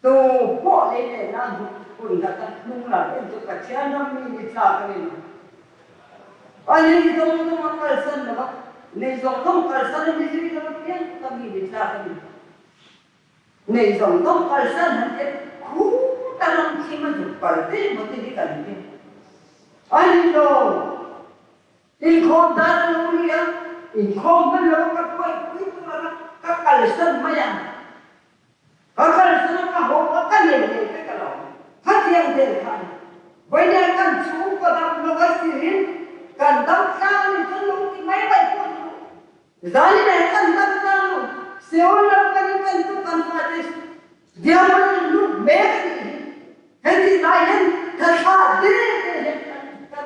tu pawh lei leh nan hun khat a hnung lam en chu Pathian ram mi ni tlak a ni lo. Ani zawng zawng a kalsan lo va, nei zawng zawng kalsan a ni zui lo va piang ka mi ni tlak a ni. Nei zawng zawng kalsan han en khut a ram thim a zuk pal te emaw te hi kan ti a ni lo. Inkhawm dan a lo ri a, inkhawm hman lo ka buaipui tur anga ka kalsan mai a, ka kalsan a ka haw a ka nei leh vek alawm. Khatiang vel khan vawinia kan chhungkaw dam lo a sirin kan dam tlang in chuan lo ti mai mai pawh ni lo. Zanin ah kan dam tlang lo, Seoul lam kan in kan tu kan fate diamond in lut mek a nih hi. Heti lai hian thlathla te te hian kan kan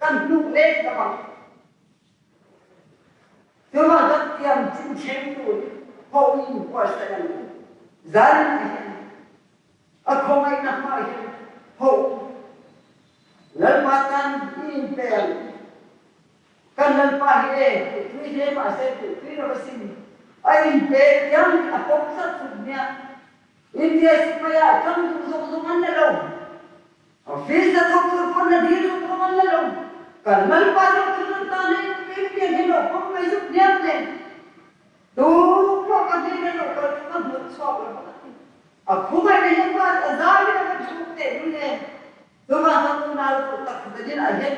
kan hnuh mek ta bang. Chuvang chuan tiam chin thleng tur ho in buatsaih ang u. Zanin ah hian a khawngaihna hma hian ho Lalpa tan i inpe ang u. Kan Lalpa hi e, duhtui hle mahse duhtui lo asin. A inpe tiang a pawm tlat thung nia. India sipai-ah tang duh zawng zawng an la lo. Office a thawk tur pawn la dil zawng zawng an la lo. Kan Lalpa zawk chu nan tan a inpe pian hi lo pawm mai zuk hniam nen. Tu pawh ka hnen a lo kal chu ka hmuh chhuak lo bawk a ti. A khungaihna hian van a zai in a va chhuk teh lul em. Chuvang chuan unau duh tak zetin ah hian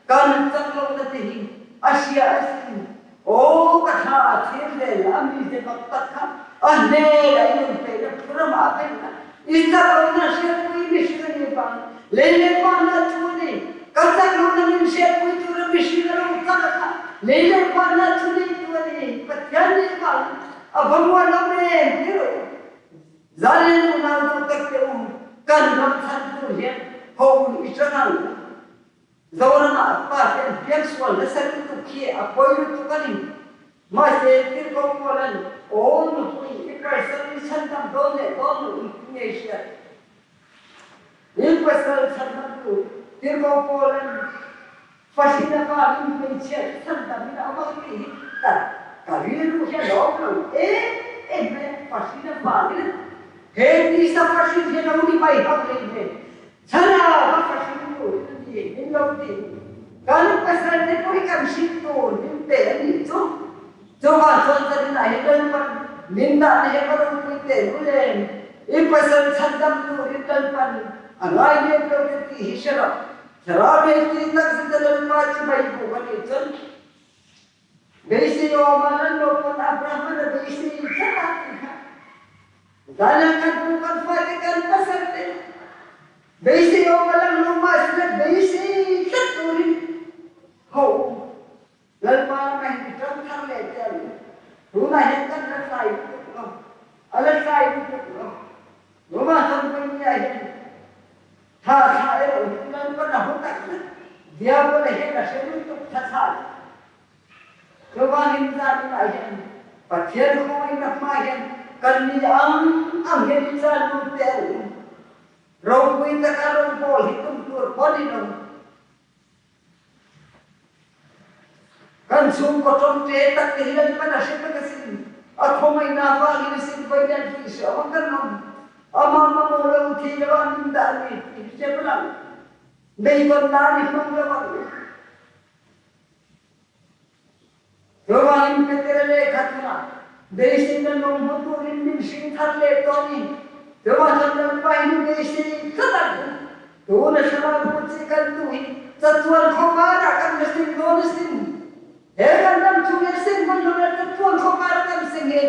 kan chak lo na te hi a hria a sin. Aw ka thla a thlir vel a mi ze mak tak kha a hmel a inun peih na phuram ah a peih na i chak lo na hriatpui mihring a nih vang lei leh van ah thu a nei ka chak lo na min hriatpui tur a mihring a lo chak a kha lei leh van ah thu nei tu a ni Pathian nih vang a va muan lo em ti rawh u. Zalen unau duh tak te u, kan ram chhantu hian ho un i ṭang ang u. Zoram ah pa te an piangsual nasa lutuk hi a pawi lutuk a ni. Mahse, Tirhkoh Paula'n, Aw nupui, i pasal i chhandam dawn leh dawn lo in ti ngei hriat. In pasal chhandam tu Tirhkoh Paula'n Fahrin avangin hmeichhia chu chhandam in a awm ang tih hi ka ka rilru hian a awm lo em em mai a, fahrin avangin he tisa fahrin hian a lo ni mai hauh leh nen chhana va fahrin turin a ni min lo ti kan pasal te pawh hi kan hrin tur min pe a nih chu chuvang chuan zanin ah hian Lalpan min dahna hi a va ropui teh lul em i pasal chhandam turin Lalpan a ngai lem lo te tih hi hre rawh. Thlarau beisei tak zet a Lalpa chibai buk a nih chuan beisei awma lan lo pawn Abraham-a beisei tlat a tih kha zana kan pu kan fate kan pasal te beisei awma lang lo mahsela beisei tlat turin ho Lalpa lamah hian i ṭang thar leh teh ang u. Tunah hian kan la tlai lutuk lo, a la tlai lutuk lo. Roma Company-ah hian tha thla erawh hi chu Lalpan a haw tak zet. Diabola hian a hre lutuk tha thla chu. Chuvangin zaninah hian Pathian khawngaihna hma hian kan ni ang ang hian i chan lut teh ang u. Ropui taka rawngbawl hi tum tur pawh ni lo. Kan chhungkaw tawngte tak te hi Lalpan a hre vek asin. A khawngaihna avangin a sin vawiin an tih hriam ang kan awm. Amah mamawh lo thei lo ah min dah ni tih hi hre palang. Beidawn nan i hmang lo ang. Chuvangin Petera lehkha thunah beiseina nung hmu turin min hring thar leh tawh ni. Chuvang chuan Lalpa hi min beisei tlat ang u. Tuna thlarau bu chi kan duh hi chatuan khawvarah kan la seng dawn asin. He kan ram chung hi a seng hman lo le chatuan khawvarah kan seng hi.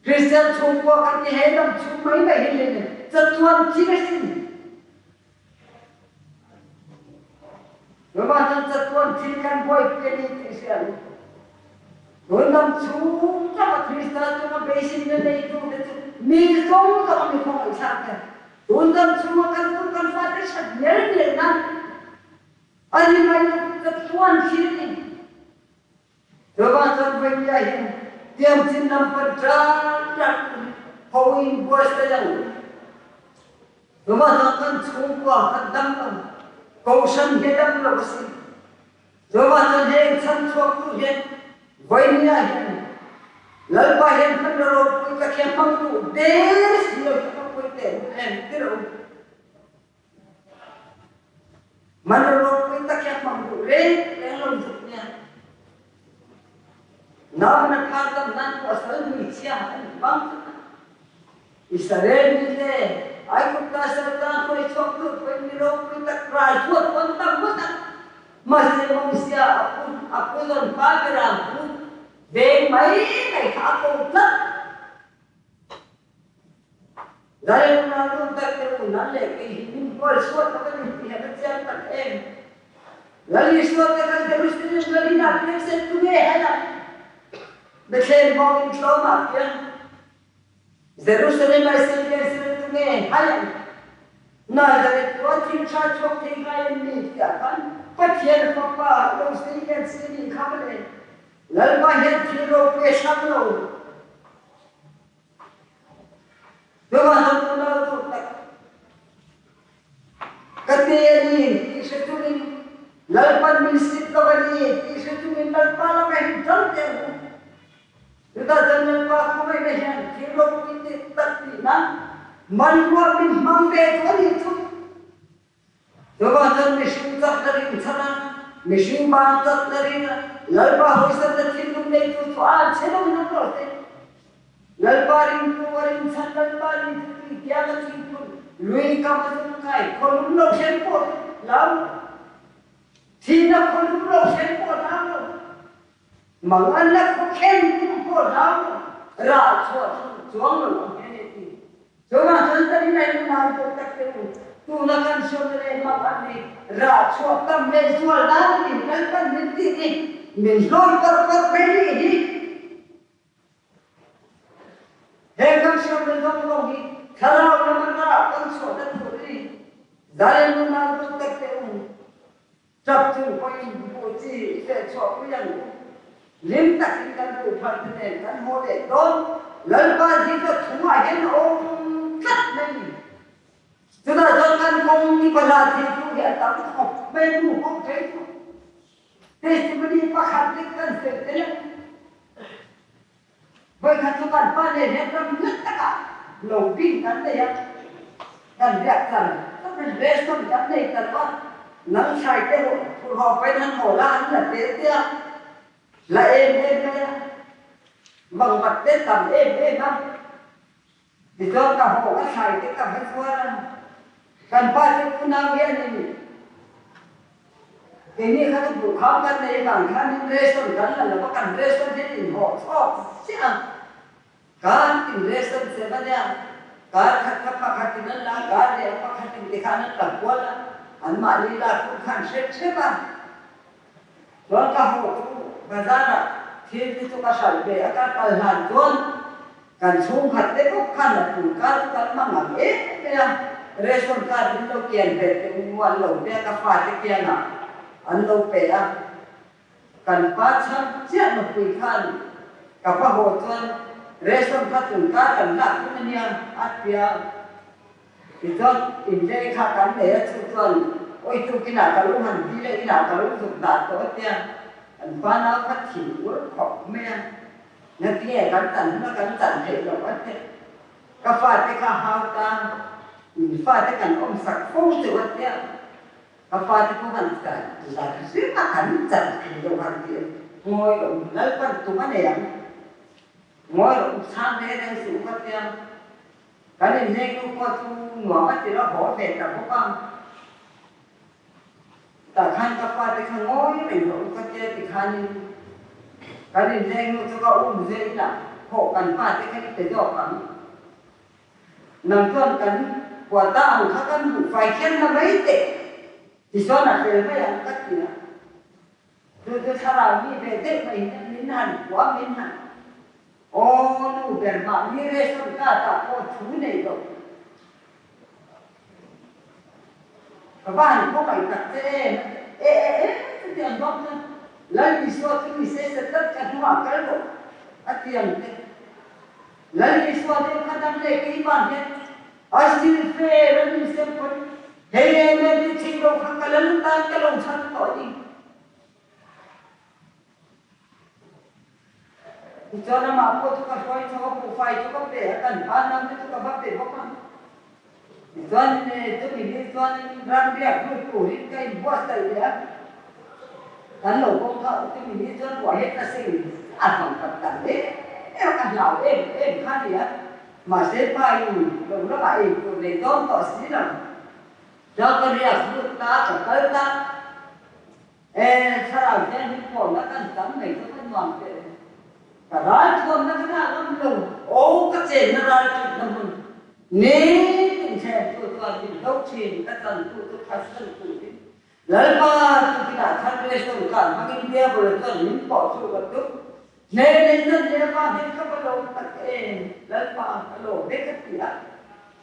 Kristian chhungkua kan ti he ram chung mai mai hi le chatuan thil asin. Mah cun catuan thil kan buaipi a ni ti si an. Tun lam chung tak a Krista cung a beisei na neitu te cu mi zong zong mi khawngaih te. Tun lam chung ah kan tu kan fate shat mial mial na ani mai catuan thil ni. Cuva cun voi ah hin tiamcin lam pan ṭan in ho in buai sayang. Cuva cun kan chungkua kan dam lo, kohhran he dam lo a si. Cuva cun heng chanchuak tu hin voi ni ah hin Lalpa hian hman na ropui ka khia hmang tu des lo ka pui te em ti lo. Man ropui tak hi a hmang duh reng reng lo zuk nia. Nau na phar tam nan ku asal mui chia an bang Israel mi le Aigupta sal hruai chuak tu poi mi ropui tak ral thuat pon tam ngawt ang. Mahse Mosia apu zon pa beram pu veng mai mai kha a ko tlat. Lalna nu tak te u nan leh kei hi min hual suat tak a ni tih hi a chiang tak em? Lal Isua te kha Jerusalem lalin ah piang se tunge hal ah Bethlehem bawk in tlawm ah piang Jerusalem ah se piang se tunge hal ang Nazareth khua thil tha chuak thei ngai an ni tiah khan Pathian Fapa lo seilian si nih kha mawle Lalpa hian thil ropui a hram lo. Cubantuk unau duh tak ka te a ni ti hre chungin Lalpan min sit lo a ni ti hre chungin Lalpa lakah hin ṭang te an um. Cuta cun Lalpa khuameih hian thil ropui te tak tinak man ruah min hmang ve tu a nih cu. Cubantuk mihring cak na rin chan ah mihring bang cak na rin ah Lalpa hawisan na thinlung neitu cu aan che lo in um lo te. Lalpa ringtu a rin chan Lalpa ning cu tui tiang a thingphun lui kam a zung kai khualum lo hlen pawh lam thihnak khualum lo hlen pawh hlam lo mangan le khuakhen kum pawh hlam lo ra chuah chuang lo ang he ne ti. Cungah cun kan i naih unau dawt tak te u, tu na kan siam le mak an nih ra chuak tam le zual dan in kan pan min ti i min hlawn par par pe ni hi. He kan siam le zong zong hi thlarau le man ra kan chuah dat tu i Zion unau dawt tak te u, ṭap cung poi in bu ci fe chuah pui an u. Lim tak in kan bu phar te nen kan haw leh tawn. Lalpa hi ka thu ah hin a um tlat mai. Cutah cun kan kong ni pala thil tu hi a tam khop mai nu hong thei tu. Testimony pakhat dik kan fel te le. Voikhat cu kan pa le he ram ngat takah lo bing kan nei a, kan riak cang. Kan restaurant kan nei tal a, nang thlai te ho phurho pen han ho la an la te te a, la em em mai a, mangbat te tam em em a. Tichuan ka ho ka thlai te ka va zuar a, kan pa te unau hian in Keini kha chu buhkham kan nei vang khan in ration kan la lo va, kan ration hian in hawh chhawk chiah a, kan in ration sem a nia, kar khat kha pakhat in an la, kar leh pakhat in tikhan an la kual a, anmahni lak hun khan hrep hrep a. Chuan ka haw chu bazar ah thil te chu ka hralh ve a, ka kal hlan chuan kan chhungkhat te bawk khan a tul kar chu kan hmang ang em mai a, ration card min lo kian ve te u an lo pe a, ka fate kiangah an lo pe a. Kan pa chham chiah nupui khan ka va haw chuan ration kha tun kar kan lak hun a nia a tia. Tichuan inleng kha kan nei a chu chuan awi tuk inah ka lo han dil a inah ka lo zuk dah tawh a tia. Kan pa nau kha thin ur khawp mai a, ngatinge kan chan huna kan chan theih loh a tia. Ka fate kha hau ta, in fate kan awmsak fo cheu a tia. Ka fate pawh han chan lar hrim a, kan chan thei lo han tih ngawi loh Lalpan tum a nei ang. Ngawi loh chhang reng reng suh ka tia. Kan inleng nu pawh chu nuam a ti lo haw ve ta bawk a. Tah khan ka fate kha ngawi reng rawh u ka tia tikhanin kan inleng nu chu ka um zeh inah hawh kan fate kha i pe zawk ang. Nang chuan kan quota ang kha kan hmuh fai khian la mai teh tichuan a fel mai ang ka ti a. Chu chu thlarau mi ve deuh mai hian min han puah min han aw nu ber mahni ration card ah pawh thu nei lo. Ka va han khawngaih tak che em e e e chutiang bawk chuan Lal Isua chu ni se se tlat ka hnungah kal rawh a ti ang che. Lal Isua deuh kha dam leh keimah hian a sil fe ran in sem pawn hei em em hi thing lo kha ka la lut tan ka lo chhan tawh a ni. Tichuan amah pawh chu ka hruai chho a, buhfai chu ka pe a, kan pa nau te chu ka va pe bawk a. Tichuan chumi ni chuanin ram riak lut turin ka inbuatsaih leh a, kan lo kawng kha chumi ni chuan ruah hian ka seng a hmang tak tak em em a, ka hlau em em kha a ni a. Mahse pa in lo lamah ei tur nei dawn tawh si lo. Chuan ka riak lut ta, ka kal ta. E, thlarau hian hi pawlna kan tam mai chu ka nuam teh e. Ka ral thuamna ka dah ngam lo. Aw, ka chenna ral ṭihna hmun nitin thlentu chuan min hlo ṭhin, ka chantu chu phatsan turin Lalpa tukinah khan ration card hmangin Diabolo chuan min pawh chu ka tum. Hne nei chan leh avang hian ka va lawm tak em, Lalpa ka lawm e ka ti a.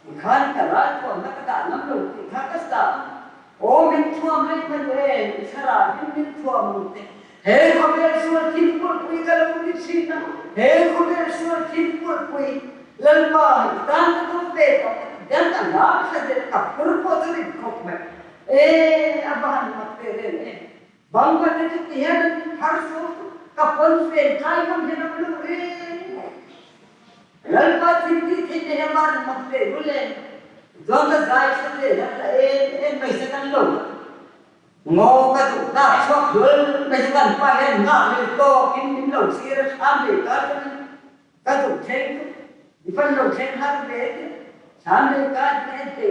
Tikhan ka ral thuamna ka dah ngam lo tih kha ka sa a, Aw min thuam reng mai u em, i thlarau in min thuam ang che. He khawvel sual thingpulpui ka lo ni thin a, he khawvel sual thingpulpui Lalpa i tan ka tum ve tawh ka ti hian ka lam thla zel a, ka phur pawh chu rit khawp mai. E, a va han mak teh reng em. Bangla te chu ti hian an phar suau suau, ka pawn fen tlai ngam hian a lu reng mai. Lalpa thil tih theih te hian van mak teh rul em? Chuan ka zai tha hle hian la em em mai se kan lo ngaw ka duh dak chhuak hlawl mai se kan pa hian nghak leh tawk in min lo thlir a hram leh ta chuan ka duh thleng chu i fan lo thleng har ve te hram leh ka ti en te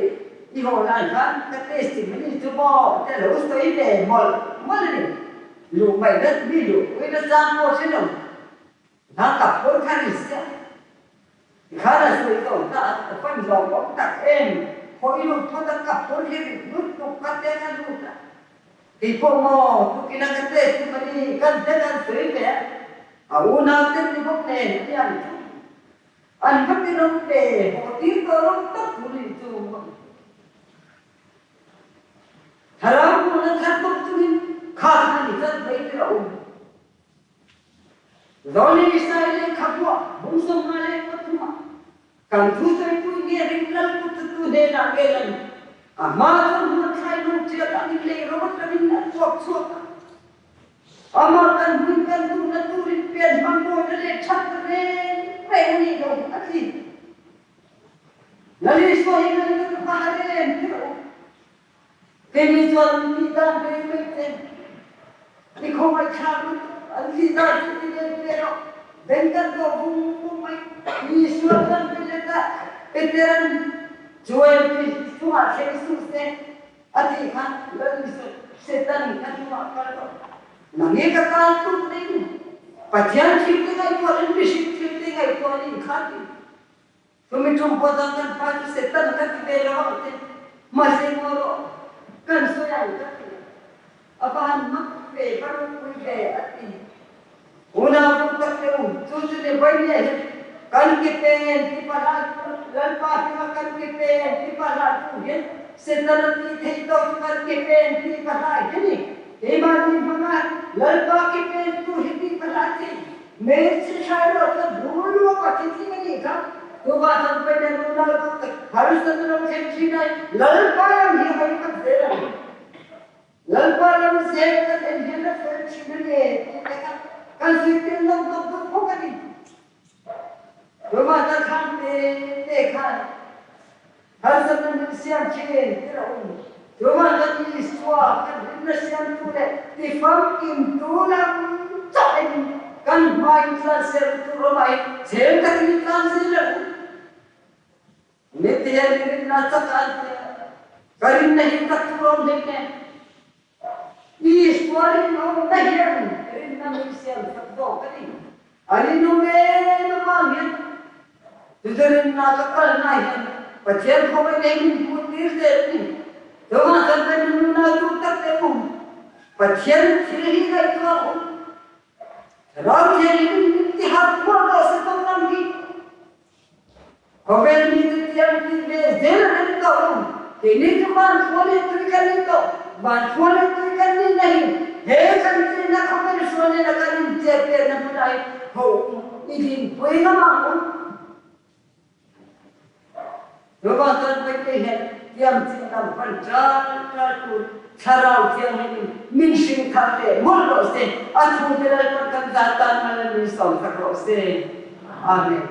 i haw lai khan ka testimony chu maw te lo sawi ve mawlh mawlh a ni luh mai na mi luh pui na chang pawh hre lo Hna tak pawh kha ni sia. Tikhan a sawi ko ta a fan zawng awm tak em hawi lut phawt a ka phur hi rit lut tuk ka te ka lut a kei pawh maw tukin a ka test tum a ni kan te kan sawi ve a a unau te ni bawk nen a ni ang chu an va ti rawng ve haw tir tawh lo tak tur ni chu thlarau hmuhna thar tawp chungin kha kha ni chan mai tir a awm. Zawlni Israel lehkhabuah bung 53 kan thusawitu nge ring lal kut chu tu hnenah nge lan? A hma chuan huatthlai lung tiat angin lei ro atangin a chhuak chhuak a. Amah kan hmun kan duhna turin pian hmang mawina leh thatna reng reng a nih lo a ti. Lal Isua hi ngaihna ka hma reng kher a. Keini chuan an tih dan ve mai che. I khawngaihthlak lutuk, an tih dan chu ti let ve rawh. Beng kan dawh vung vung mai. Isua chuan Pilate-a Peteran Joel khi chungah thleng suh se a tih khan Lal Isua Satan ka hnungah kal rawh. Nang hi ka tan tuk ding. Pathian thil te ngaihtuah in mihring thil te ngaihtuah ning kha ti. Chumi tum pawh chuan kan pa chu Satan ka ti ve lo ang che, mahse maw rawh, kan sawi ang ka ti a. A va han mak ve, va ropui ve a ti. Unau tum tak te u, chu chu ni vawinia hian kan ke pen ti pahlah chu Lalpa hringa kan ke pen ti pahlah tu hian Satan a tih theih tawh chu kan ke pen ti pahlah hi ni. Keimahni hmanga. Lalpa ki pen tur hi tih ka hlan thin. Hmeichhe hrai rual chuan bur luak a thi tling a nih kha. Tuvah chuan Paine nunau duh tak harsatna lo thlen thin ai Lalpa lam hi hawi khat zel a ni. Lalpa lam zel kan en hian a fel thin a ni tih te kha kan zirtir lo tawp duh khawp a ni. Tuvah chuan thlan te te khan Harsatna min siam thin ti lo um. Tuvah chuan Isua kan rinna siamtu leh tifamkimtu lam chauh in kan hmai tlan sertu ramah cheng takin i tlan zel ang u. Mite hian i rinna chak a an ti a, ka rinna hi tak tur a awm hlei nen. Isua rinawmna hian rinna min siam sak zawk a ni. A rinawm em avang hian chuti rinna ka kalna hian Pathian khawngaih nei min hmuh tir zel a ni. Chuvang chuan kan nunna duh tak te um Pathian thil hi ngaihtuah um. Thlarau Thianghlim min ti harh khual rawh se tawng lam hi. Khawvel mite tiang ti ve zel an en tawh lo. Keini chu van khual leh tui kan ni tawh. Van khual leh tui kan nih na hi he kan chenna khawvel hrual nena kan inchepelna hmunah hi ho i dinpui ngam ang u. Chuvang chuan Paite hian tiang chin lam hman ṭal ṭal tur Thlarau Thianghlim in min hring thar leh mawlh rawh se. A chhungte Lalpan kan zat tan mal a min sawm sak rawh se. Amen.